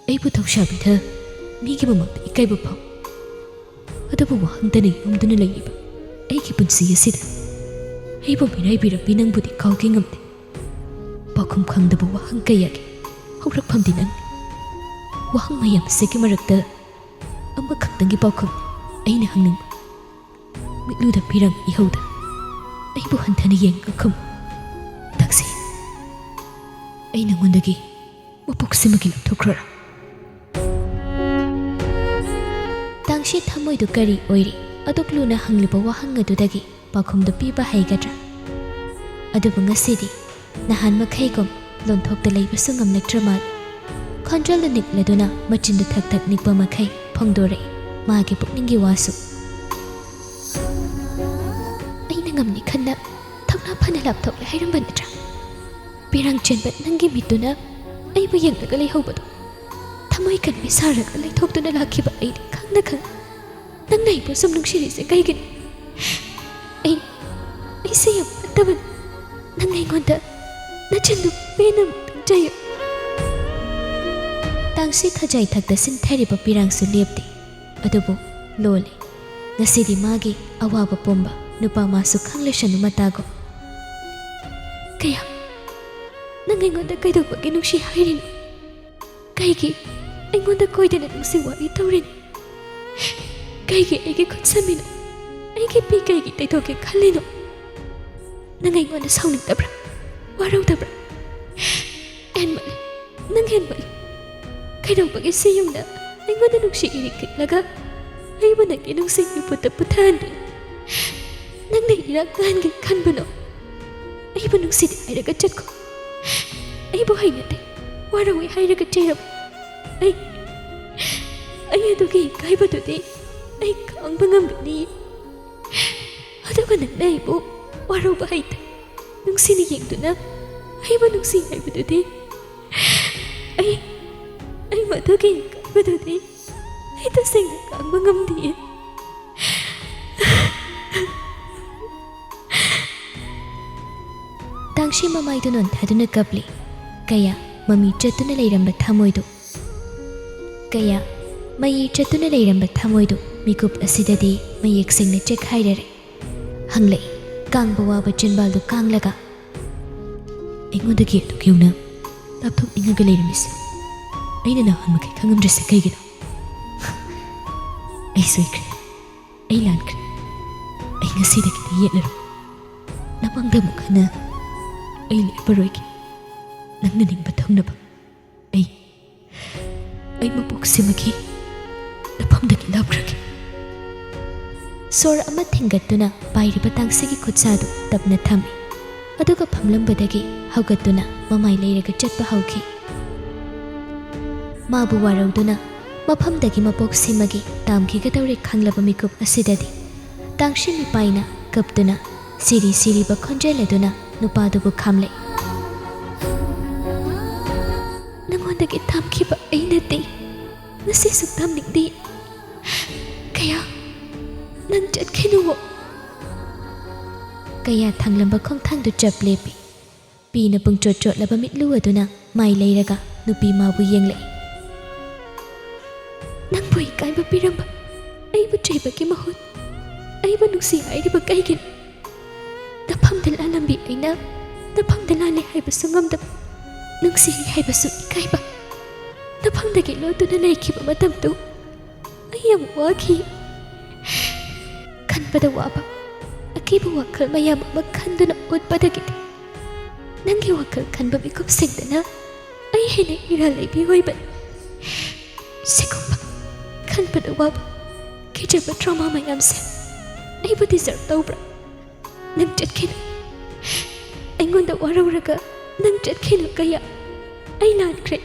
ꯑꯩꯕꯨ ꯊꯧꯁꯥꯕꯤꯗ ꯃꯤꯒꯤ ꯃꯃꯥꯡꯗ ꯏꯀꯥꯏꯕ ꯐꯥꯎ꯫ ꯑꯗꯨꯕꯨ ꯋꯥꯍꯪꯇꯅ ꯌꯣꯝꯗꯨꯅ ꯂꯩꯔꯤꯕ ꯑꯩꯒꯤ ꯄꯨꯟꯁꯤ ꯑꯁꯤꯗ ꯑꯩꯕꯨ ꯃꯤꯔꯥꯏꯕꯤꯔꯝꯕꯤ ꯅꯪꯕꯨꯗꯤ ꯀꯥꯎꯒꯦ ꯉꯝꯗꯦ꯫ ꯄꯥꯎꯈꯨꯝ ꯈꯪꯗꯕ ꯋꯥꯍꯪ ꯀꯌꯥꯒꯤ ꯍꯧꯔꯛꯐꯝꯗꯤ ꯅꯪꯅꯤ꯫ ꯋꯥꯍꯪ ꯃꯌꯥꯝ ꯑꯁꯤꯒꯤ ꯃꯔꯛꯇ ꯑꯃꯈꯛꯇꯪꯒꯤ ꯄꯥꯎꯈꯨꯝ ꯑꯩꯅ ꯍꯪꯅꯤꯡꯕ꯫ ꯃꯤꯠꯂꯨꯗ ꯄꯤꯔꯥꯡ ꯏꯍꯧꯗ ꯑꯩꯕꯨ ꯍꯟꯊꯅ ꯌꯦꯡꯉꯒ ꯈꯨꯝꯃꯨ꯫ ꯇꯥꯡꯁꯤ, ꯑꯩ ꯅꯉꯣꯟꯗꯒꯤ ꯃꯄꯣꯛꯁꯤꯃꯒꯤ ꯂꯧꯊꯣꯛꯈ꯭ꯔꯣꯔꯥ? ꯇꯥꯡꯁꯤ ꯊꯃꯣꯏꯗꯨ ꯀꯔꯤ ꯑꯣꯏꯔꯤ? ꯑꯗꯨꯛ ꯂꯨꯅ ꯍꯪꯂꯤꯕ ꯋꯥꯍꯪ ꯑꯗꯨꯗꯒꯤ ꯄꯥꯎꯈꯨꯝꯗꯨ ꯄꯤꯕ ꯍꯩꯒꯗ꯭ꯔꯥ? ꯑꯗꯨꯕꯨ ꯉꯁꯤꯗꯤ ꯅꯍꯥꯟ ꯃꯈꯩꯒꯨꯝ ꯂꯣꯟꯊꯣꯛꯇ ꯂꯩꯕꯁꯨ ꯉꯝꯂꯛꯇ꯭ꯔ ꯃꯥꯜꯂꯤ꯫ ꯈꯣꯟꯖꯦꯜꯗꯨ ꯅꯤꯛꯂꯗꯨꯅ ꯃꯆꯤꯟꯗꯨ ꯊꯛ ꯊꯛ ꯅꯤꯛꯄ ꯃꯈꯩ ꯐꯣꯡꯗꯣꯔꯛꯏ ꯃꯥꯒꯤ ꯄꯨꯛꯅꯤꯡꯒꯤ ꯋꯥꯁꯨ꯫ ꯑꯩꯅ ꯉꯝꯅꯤ ꯈꯟꯅ ꯊꯧꯅꯥ ꯐꯅ ꯂꯥꯞꯊꯣꯛꯂꯦ ꯍꯥꯏꯔꯝꯕ ꯅꯠꯇ꯭ꯔꯥ? ꯄꯤꯔꯥꯡ ꯆꯦꯟꯕ ꯅꯪꯒꯤ ꯃꯤꯠꯇꯨꯅ ꯑꯩꯕꯨ ꯌꯦꯡꯂꯒ ꯂꯩꯍꯧꯕꯗꯣ꯫ ꯊꯃꯣꯏ ꯀꯟꯕꯤ ꯁꯥꯔꯒ ꯂꯩꯊꯣꯛꯇꯨꯅ ꯂꯥꯛꯈꯤꯕ ꯑꯩꯗꯤ ꯈꯪꯅ ꯈꯪꯅ ꯅꯪꯅ ꯑꯩꯕꯨ ꯁꯨꯝ ꯅꯨꯡꯁꯤꯔꯤꯁꯦ ꯀꯩꯒꯤꯅꯣ? ꯑꯩ, ꯑꯩꯁꯦ ꯌꯥꯝ ꯐꯠꯇꯕꯅꯤ꯫ ꯅꯪ ꯑꯩꯉꯣꯟꯗ ꯅꯆꯤꯟꯗꯨ ꯄꯦꯟꯅ ꯑꯃꯨꯛ ꯄꯦꯟꯖꯩꯌꯨ꯫ ꯇꯥꯡꯁꯤ ꯈꯖꯥꯏ ꯊꯛꯇ ꯁꯤꯟꯊꯔꯤꯕ ꯄꯤꯔꯥꯡꯁꯨ ꯂꯦꯞꯇꯦ꯫ ꯑꯗꯨꯕꯨ ꯂꯣꯜꯂꯤ꯫ ꯉꯁꯤꯗꯤ ꯃꯥꯒꯤ ꯑꯋꯥꯕ ꯄꯨꯝꯕ ꯅꯨꯄꯥ ꯃꯥꯁꯨ ꯈꯪꯂꯁꯅꯨ ꯃꯇꯥꯒꯨꯝ꯫ ꯀꯌꯥ, ꯅꯪ ꯑꯩꯉꯣꯟꯗ ꯀꯩꯗꯧꯕꯒꯤ ꯅꯨꯡꯁꯤ ꯍꯥꯏꯔꯤꯅꯣ? ꯀꯩꯒꯤ ꯑꯩꯉꯣꯟꯗ ꯀꯣꯏꯗꯅ ꯅꯨꯡꯁꯤ ꯋꯥꯔꯤ ꯇꯧꯔꯤꯅꯣ? ꯀꯩꯒꯤ ꯑꯩꯒꯤ ꯈꯨꯠ ꯁꯝꯃꯤꯅꯣ? ꯑꯩꯒꯤ ꯄꯤ ꯀꯩꯒꯤ ꯇꯩꯊꯣꯛꯀꯦ ꯈꯜꯂꯤꯅꯣ? ꯅꯪ ꯑꯩꯉꯣꯟꯗ ꯁꯥꯎꯅꯤꯡꯗꯕ꯭ꯔꯥ? ꯋꯥꯔꯧꯗꯕ꯭ꯔꯥ? ꯍꯦꯟꯃꯜꯂꯤ꯫ ꯅꯪ ꯍꯦꯟꯃꯜꯂꯤ꯫ ꯀꯩꯗꯧꯕꯒꯤ ꯁꯤ ꯌꯨꯝꯗ ꯑꯩꯉꯣꯟꯗ ꯅꯨꯡꯁꯤ ꯏꯔꯤꯛ ꯈꯤꯛꯂꯒ ꯑꯩꯕꯨ ꯅꯪꯒꯤ ꯅꯨꯡꯁꯤꯒꯤ ꯄꯨꯠꯇ ꯄꯨꯊꯍꯟꯗꯨꯅ ꯅꯪꯅ ꯏꯔꯥꯛ ꯇꯥꯍꯟꯒꯦ ꯈꯟꯕꯅꯣ? ꯑꯩꯕꯨ ꯅꯨꯡꯁꯤꯗꯦ ꯍꯥꯏꯔꯒ ꯆꯠꯈꯣ꯫ ꯑꯩꯕꯨ ꯍꯩꯅꯗꯦ, ꯋꯥꯔꯧꯏ ꯍꯥꯏꯔꯒ ꯆꯩꯔꯛꯎ꯫ ꯑꯩ, ꯑꯩ ꯑꯗꯨꯒꯤ ꯏꯀꯥꯏꯕꯗꯨꯗꯤ ꯑꯩ ꯈꯥꯡꯕ ꯉꯝꯒꯅꯤ꯫ ꯑꯗꯨꯒ ꯅꯪꯅ ꯑꯩꯕꯨ ꯋꯥꯔꯧꯕ ꯍꯩꯇꯦ ꯅꯨꯡꯁꯤꯅ ꯌꯦꯡꯗꯨꯅ ꯑꯩꯕꯨ ꯅꯨꯡꯁꯤ ꯍꯥꯏꯕꯗꯨꯗꯤ ꯑꯩ, ꯑꯩ ꯃꯗꯨꯒꯤ ꯏꯀꯥꯏꯕꯗꯨꯗꯤ ꯑꯩ ꯇꯁꯦꯡꯅ ꯈꯥꯡꯕ ꯉꯝꯗꯤꯌꯦ꯫ ꯇꯥꯡꯁꯤ ꯃꯃꯥꯏꯗꯨ ꯅꯣꯟꯊꯗꯨꯅ ꯀꯞꯂꯤ꯫ ꯀꯌꯥ ꯃꯃꯤ ꯆꯠꯇꯨꯅ ꯂꯩꯔꯝꯕ ꯊꯃꯣꯏꯗꯨ, ꯀꯌꯥ ꯃꯌꯤ ꯆꯠꯇꯨꯅ ꯂꯩꯔꯝꯕ ꯊꯃꯣꯏꯗꯨ ꯃꯤꯀꯨꯞ ꯑꯁꯤꯗꯗꯤ ꯃꯌꯦꯛ ꯁꯦꯡꯅ ꯆꯦꯛꯈꯥꯏꯔꯔꯦ꯫ ꯍꯪꯂꯛꯏ, ꯀꯥꯡꯕ ꯋꯥꯕ ꯆꯤꯟꯕꯥꯜꯗꯨ ꯀꯥꯡꯂꯒ꯫ "ꯑꯩꯉꯣꯟꯗꯒꯤ ꯑꯗꯨꯛ ꯌꯧꯅ ꯂꯥꯞꯊꯣꯛꯅꯤꯡꯉꯒ ꯂꯩꯔꯝꯃꯤꯁꯦ ꯑꯩꯅ ꯅꯍꯥꯟ ꯃꯈꯩ ꯈꯪꯉꯝꯗ꯭ꯔꯤꯁꯦ ꯀꯩꯒꯤꯅꯣ? ꯑꯩ ꯁꯣꯏꯈ꯭ꯔꯦ, ꯑꯩ ꯂꯥꯟꯈ꯭ꯔꯦ꯫ ꯑꯩ ꯉꯁꯤꯗꯒꯤꯗꯤ ꯌꯦꯠꯂꯔꯣꯏ꯫ ꯅꯃꯥꯡꯗ ꯑꯃꯨꯛ ꯍꯟꯅ ꯑꯩ ꯂꯦꯞꯄꯔꯣꯏꯒꯦ꯫ ꯅꯪꯅ ꯅꯤꯡꯕ ꯊꯨꯡꯅꯕ ꯑꯩ, ꯑꯩ ꯃꯄꯣꯛꯁꯤꯃꯒꯤ ꯅꯐꯝꯗꯒꯤ ꯂꯥꯞꯈ꯭ꯔꯒꯦ꯫" ꯁꯣꯔ ꯑꯃ ꯊꯤꯡꯒꯠꯇꯨꯅ ꯄꯥꯏꯔꯤꯕ ꯇꯥꯡꯁꯤꯒꯤ ꯈꯨꯠꯁꯥꯗꯨ ꯇꯞꯅ ꯊꯝꯃꯤ꯫ ꯑꯗꯨꯒ ꯐꯝꯂꯝꯕꯗꯒꯤ ꯍꯧꯒꯠꯇꯨꯅ ꯃꯃꯥꯏ ꯂꯩꯔꯒ ꯆꯠꯄ ꯍꯧꯈꯤ꯫ ꯃꯥꯕꯨ ꯋꯥꯔꯧꯗꯨꯅ ꯃꯐꯝꯗꯒꯤ ꯃꯄꯣꯛꯁꯤꯃꯒꯤ ꯇꯥꯝꯈꯤꯒꯗꯧꯔꯦ ꯈꯪꯂꯕ ꯃꯤꯀꯨꯞ ꯑꯁꯤꯗꯗꯤ ꯇꯥꯡꯁꯤ ꯃꯤꯄꯥꯏꯅ ꯀꯞꯇꯨꯅ ꯁꯤꯔꯤ ꯁꯤꯔꯤꯕ ꯈꯣꯟꯖꯦꯜ ꯑꯗꯨꯅ ꯅꯨꯄꯥꯗꯨꯕꯨ ꯈꯥꯝꯂꯛꯏ꯫ "ꯅꯉꯣꯟꯗꯒꯤ ꯇꯥꯝꯈꯤꯕ ꯑꯩ ꯅꯠꯇꯦ꯫ ꯉꯁꯤꯁꯨ ꯇꯥꯝꯅꯤꯡꯗꯦ꯫ ꯀꯌꯥ, ꯅꯪ ꯆꯠꯈꯤꯅꯨꯋꯣ꯫" ꯀꯌꯥ ꯊꯥꯡꯂꯝꯕ ꯈꯣꯡꯊꯥꯡꯗꯨ ꯆꯞ ꯂꯦꯞꯄꯤ꯫ ꯄꯤꯅ ꯄꯨꯡꯆꯣꯠ ꯆꯣꯠꯂꯕ ꯃꯤꯠꯂꯨ ꯑꯗꯨꯅ ꯃꯥꯏ ꯂꯩꯔꯒ ꯅꯨꯄꯤ ꯃꯥꯕꯨ ꯌꯦꯡꯂꯛꯏ꯫ "ꯅꯪꯕꯨ ꯏꯀꯥꯏꯕ ꯄꯤꯔꯝꯕ ꯑꯩꯕꯨ ꯆꯩꯕꯒꯤ ꯃꯍꯨꯠ ꯑꯩꯕꯨ ꯅꯨꯡꯁꯤ ꯍꯥꯏꯔꯤꯕ ꯀꯩꯒꯤꯅꯣ? ꯅꯐꯝꯗ ꯂꯥꯜꯂꯝꯕꯤ ꯑꯩꯅ ꯅꯐꯝꯗ ꯂꯥꯜꯂꯦ ꯍꯥꯏꯕꯁꯨ ꯉꯝꯗꯕ, ꯅꯨꯡꯁꯤ ꯍꯥꯏꯕꯁꯨ ꯏꯀꯥꯏꯕ, ꯅꯐꯝꯗꯒꯤ ꯂꯣꯠꯇꯨꯅ ꯂꯩꯈꯤꯕ ꯃꯇꯝꯗꯨ ꯑꯩ ꯌꯥꯝ ꯋꯥꯈꯤ꯫ ꯈꯟꯕꯗ ꯋꯥꯕ ꯑꯀꯤꯕ ꯋꯥꯈꯜ ꯃꯌꯥꯝ ꯑꯃ ꯈꯟꯗꯨꯅ ꯎꯠꯄꯗꯒꯤꯗꯤ ꯅꯪꯒꯤ ꯋꯥꯈꯜ ꯈꯟꯕ ꯃꯤꯀꯨꯞꯁꯤꯡꯗꯅ ꯑꯩ ꯍꯦꯟꯅ ꯏꯔꯥꯜ ꯂꯩꯕꯤ ꯑꯣꯏꯕꯅꯤ꯫ ꯁꯤꯒꯨꯝꯕ ꯈꯟꯕꯗ ꯋꯥꯕ ꯀꯤꯖꯕ trauma ꯃꯌꯥꯝꯁꯦ ꯑꯩꯕꯨ deserve ꯇꯧꯕ꯭ꯔꯥ? ꯅꯪ ꯆꯠꯈꯤꯅꯨ꯫ ꯑꯩꯉꯣꯟꯗ ꯋꯥꯔꯧꯔꯒ ꯅꯪ ꯆꯠꯈꯤꯅꯨ ꯀꯌꯥ꯫ ꯑꯩ ꯂꯥꯟꯈ꯭ꯔꯦ꯫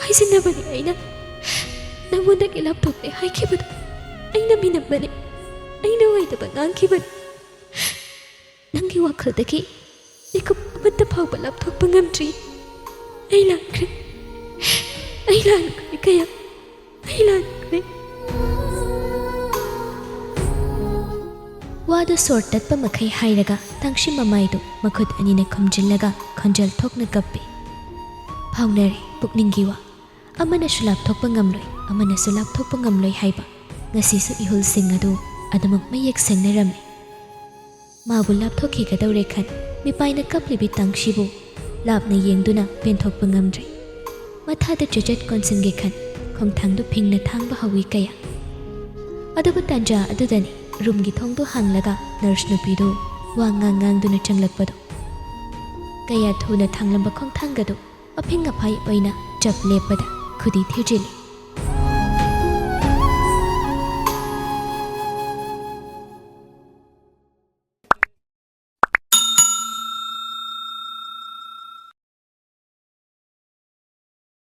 ꯍꯥꯏꯖꯤꯟꯅꯕꯅꯤ ꯑꯩꯅ꯫ ꯅꯪꯉꯣꯟꯗꯒꯤ ꯂꯥꯞꯊꯣꯛꯂꯦ ꯍꯥꯏꯈꯤꯕꯗꯨ ꯑꯩꯅ ꯃꯤꯅꯝꯕꯅꯤ꯫ ꯑꯩꯅ ꯑꯣꯏꯗꯕ ꯉꯥꯡꯈꯤꯕꯅꯤ꯫ ꯅꯪꯒꯤ ꯋꯥꯈꯜꯗꯒꯤ ꯃꯤꯀꯨꯞ ꯑꯃꯠꯇ ꯐꯥꯎꯕ ꯂꯥꯞꯊꯣꯛꯄ ꯉꯝꯗ꯭ꯔꯤ꯫ ꯑꯩ ꯂꯥꯟꯈ꯭ꯔꯦ꯫ ꯑꯩ ꯂꯥꯟꯈ꯭ꯔꯦ ꯀꯌꯥ꯫ ꯑꯩ ꯂꯥꯟꯈ꯭ꯔꯦ꯫" ꯋꯥꯗꯨ ꯁꯣꯔ ꯇꯠꯄ ꯃꯈꯩ ꯍꯥꯏꯔꯒ ꯇꯥꯡꯁꯤ ꯃꯃꯥꯏꯗꯨ ꯃꯈꯨꯠ ꯑꯅꯤꯅ ꯈꯨꯝꯖꯤꯜꯂꯒ ꯈꯣꯟꯖꯦꯜ ꯊꯣꯛꯅ ꯀꯞꯄꯤ꯫ ꯐꯥꯎꯅꯔꯦ ꯄꯨꯛꯅꯤꯡꯒꯤ ꯋꯥ꯫ ꯑꯃꯅꯁꯨ ꯂꯥꯞꯊꯣꯛꯄ ꯉꯝꯂꯣꯏ, ꯑꯃꯅꯁꯨ ꯂꯥꯞꯊꯣꯛꯄ ꯉꯝꯂꯣꯏ ꯍꯥꯏꯕ꯫ ꯉꯁꯤꯁꯨ ꯏꯍꯨꯜꯁꯤꯡ ꯑꯗꯨ ꯑꯗꯨꯃꯛ ꯃꯌꯦꯛ ꯁꯦꯡꯅꯔꯝꯃꯤ꯫ ꯃꯥꯕꯨ ꯂꯥꯞꯊꯣꯛꯈꯤꯒꯗꯧꯔꯦ ꯈꯟ ꯃꯤꯄꯥꯏꯅ ꯀꯞꯂꯤꯕꯤ ꯇꯥꯡꯁꯤꯕꯨ ꯂꯥꯞꯅ ꯌꯦꯡꯗꯨꯅ ꯄꯦꯟꯊꯣꯛꯄ ꯉꯝꯗ꯭ꯔꯦ꯫ ꯃꯊꯥꯗ ꯆꯦꯆꯠ ꯀꯣꯟꯁꯤꯟꯒꯦ ꯈꯟ ꯈꯣꯡꯊꯥꯡꯗꯨ ꯐꯤꯡꯅ ꯊꯥꯡꯕ ꯍꯧꯏ ꯀꯌꯥ꯫ ꯑꯗꯨꯕꯨ ꯇꯥꯟꯖꯥ ꯑꯗꯨꯗꯅꯤ ꯔꯨꯝꯒꯤ ꯊꯣꯡꯗꯨ ꯍꯥꯡꯂꯒ ꯅꯔꯁ ꯅꯨꯄꯤꯗꯨ ꯋꯥ ꯉꯥꯡ ꯉꯥꯡꯗꯨꯅ ꯆꯪꯂꯛꯄꯗꯨ꯫ ꯀꯌꯥ ꯊꯨꯅ ꯊꯥꯡꯂꯝꯕ ꯈꯣꯡꯊꯥꯡꯒꯗꯨ ꯑꯐꯤꯡ ꯑꯐꯥꯏ ꯑꯣꯏꯅ ꯆꯞ ꯂꯦꯞꯄꯗ ꯈꯨꯗꯤ ꯊꯤꯖꯤꯜꯂꯤ꯫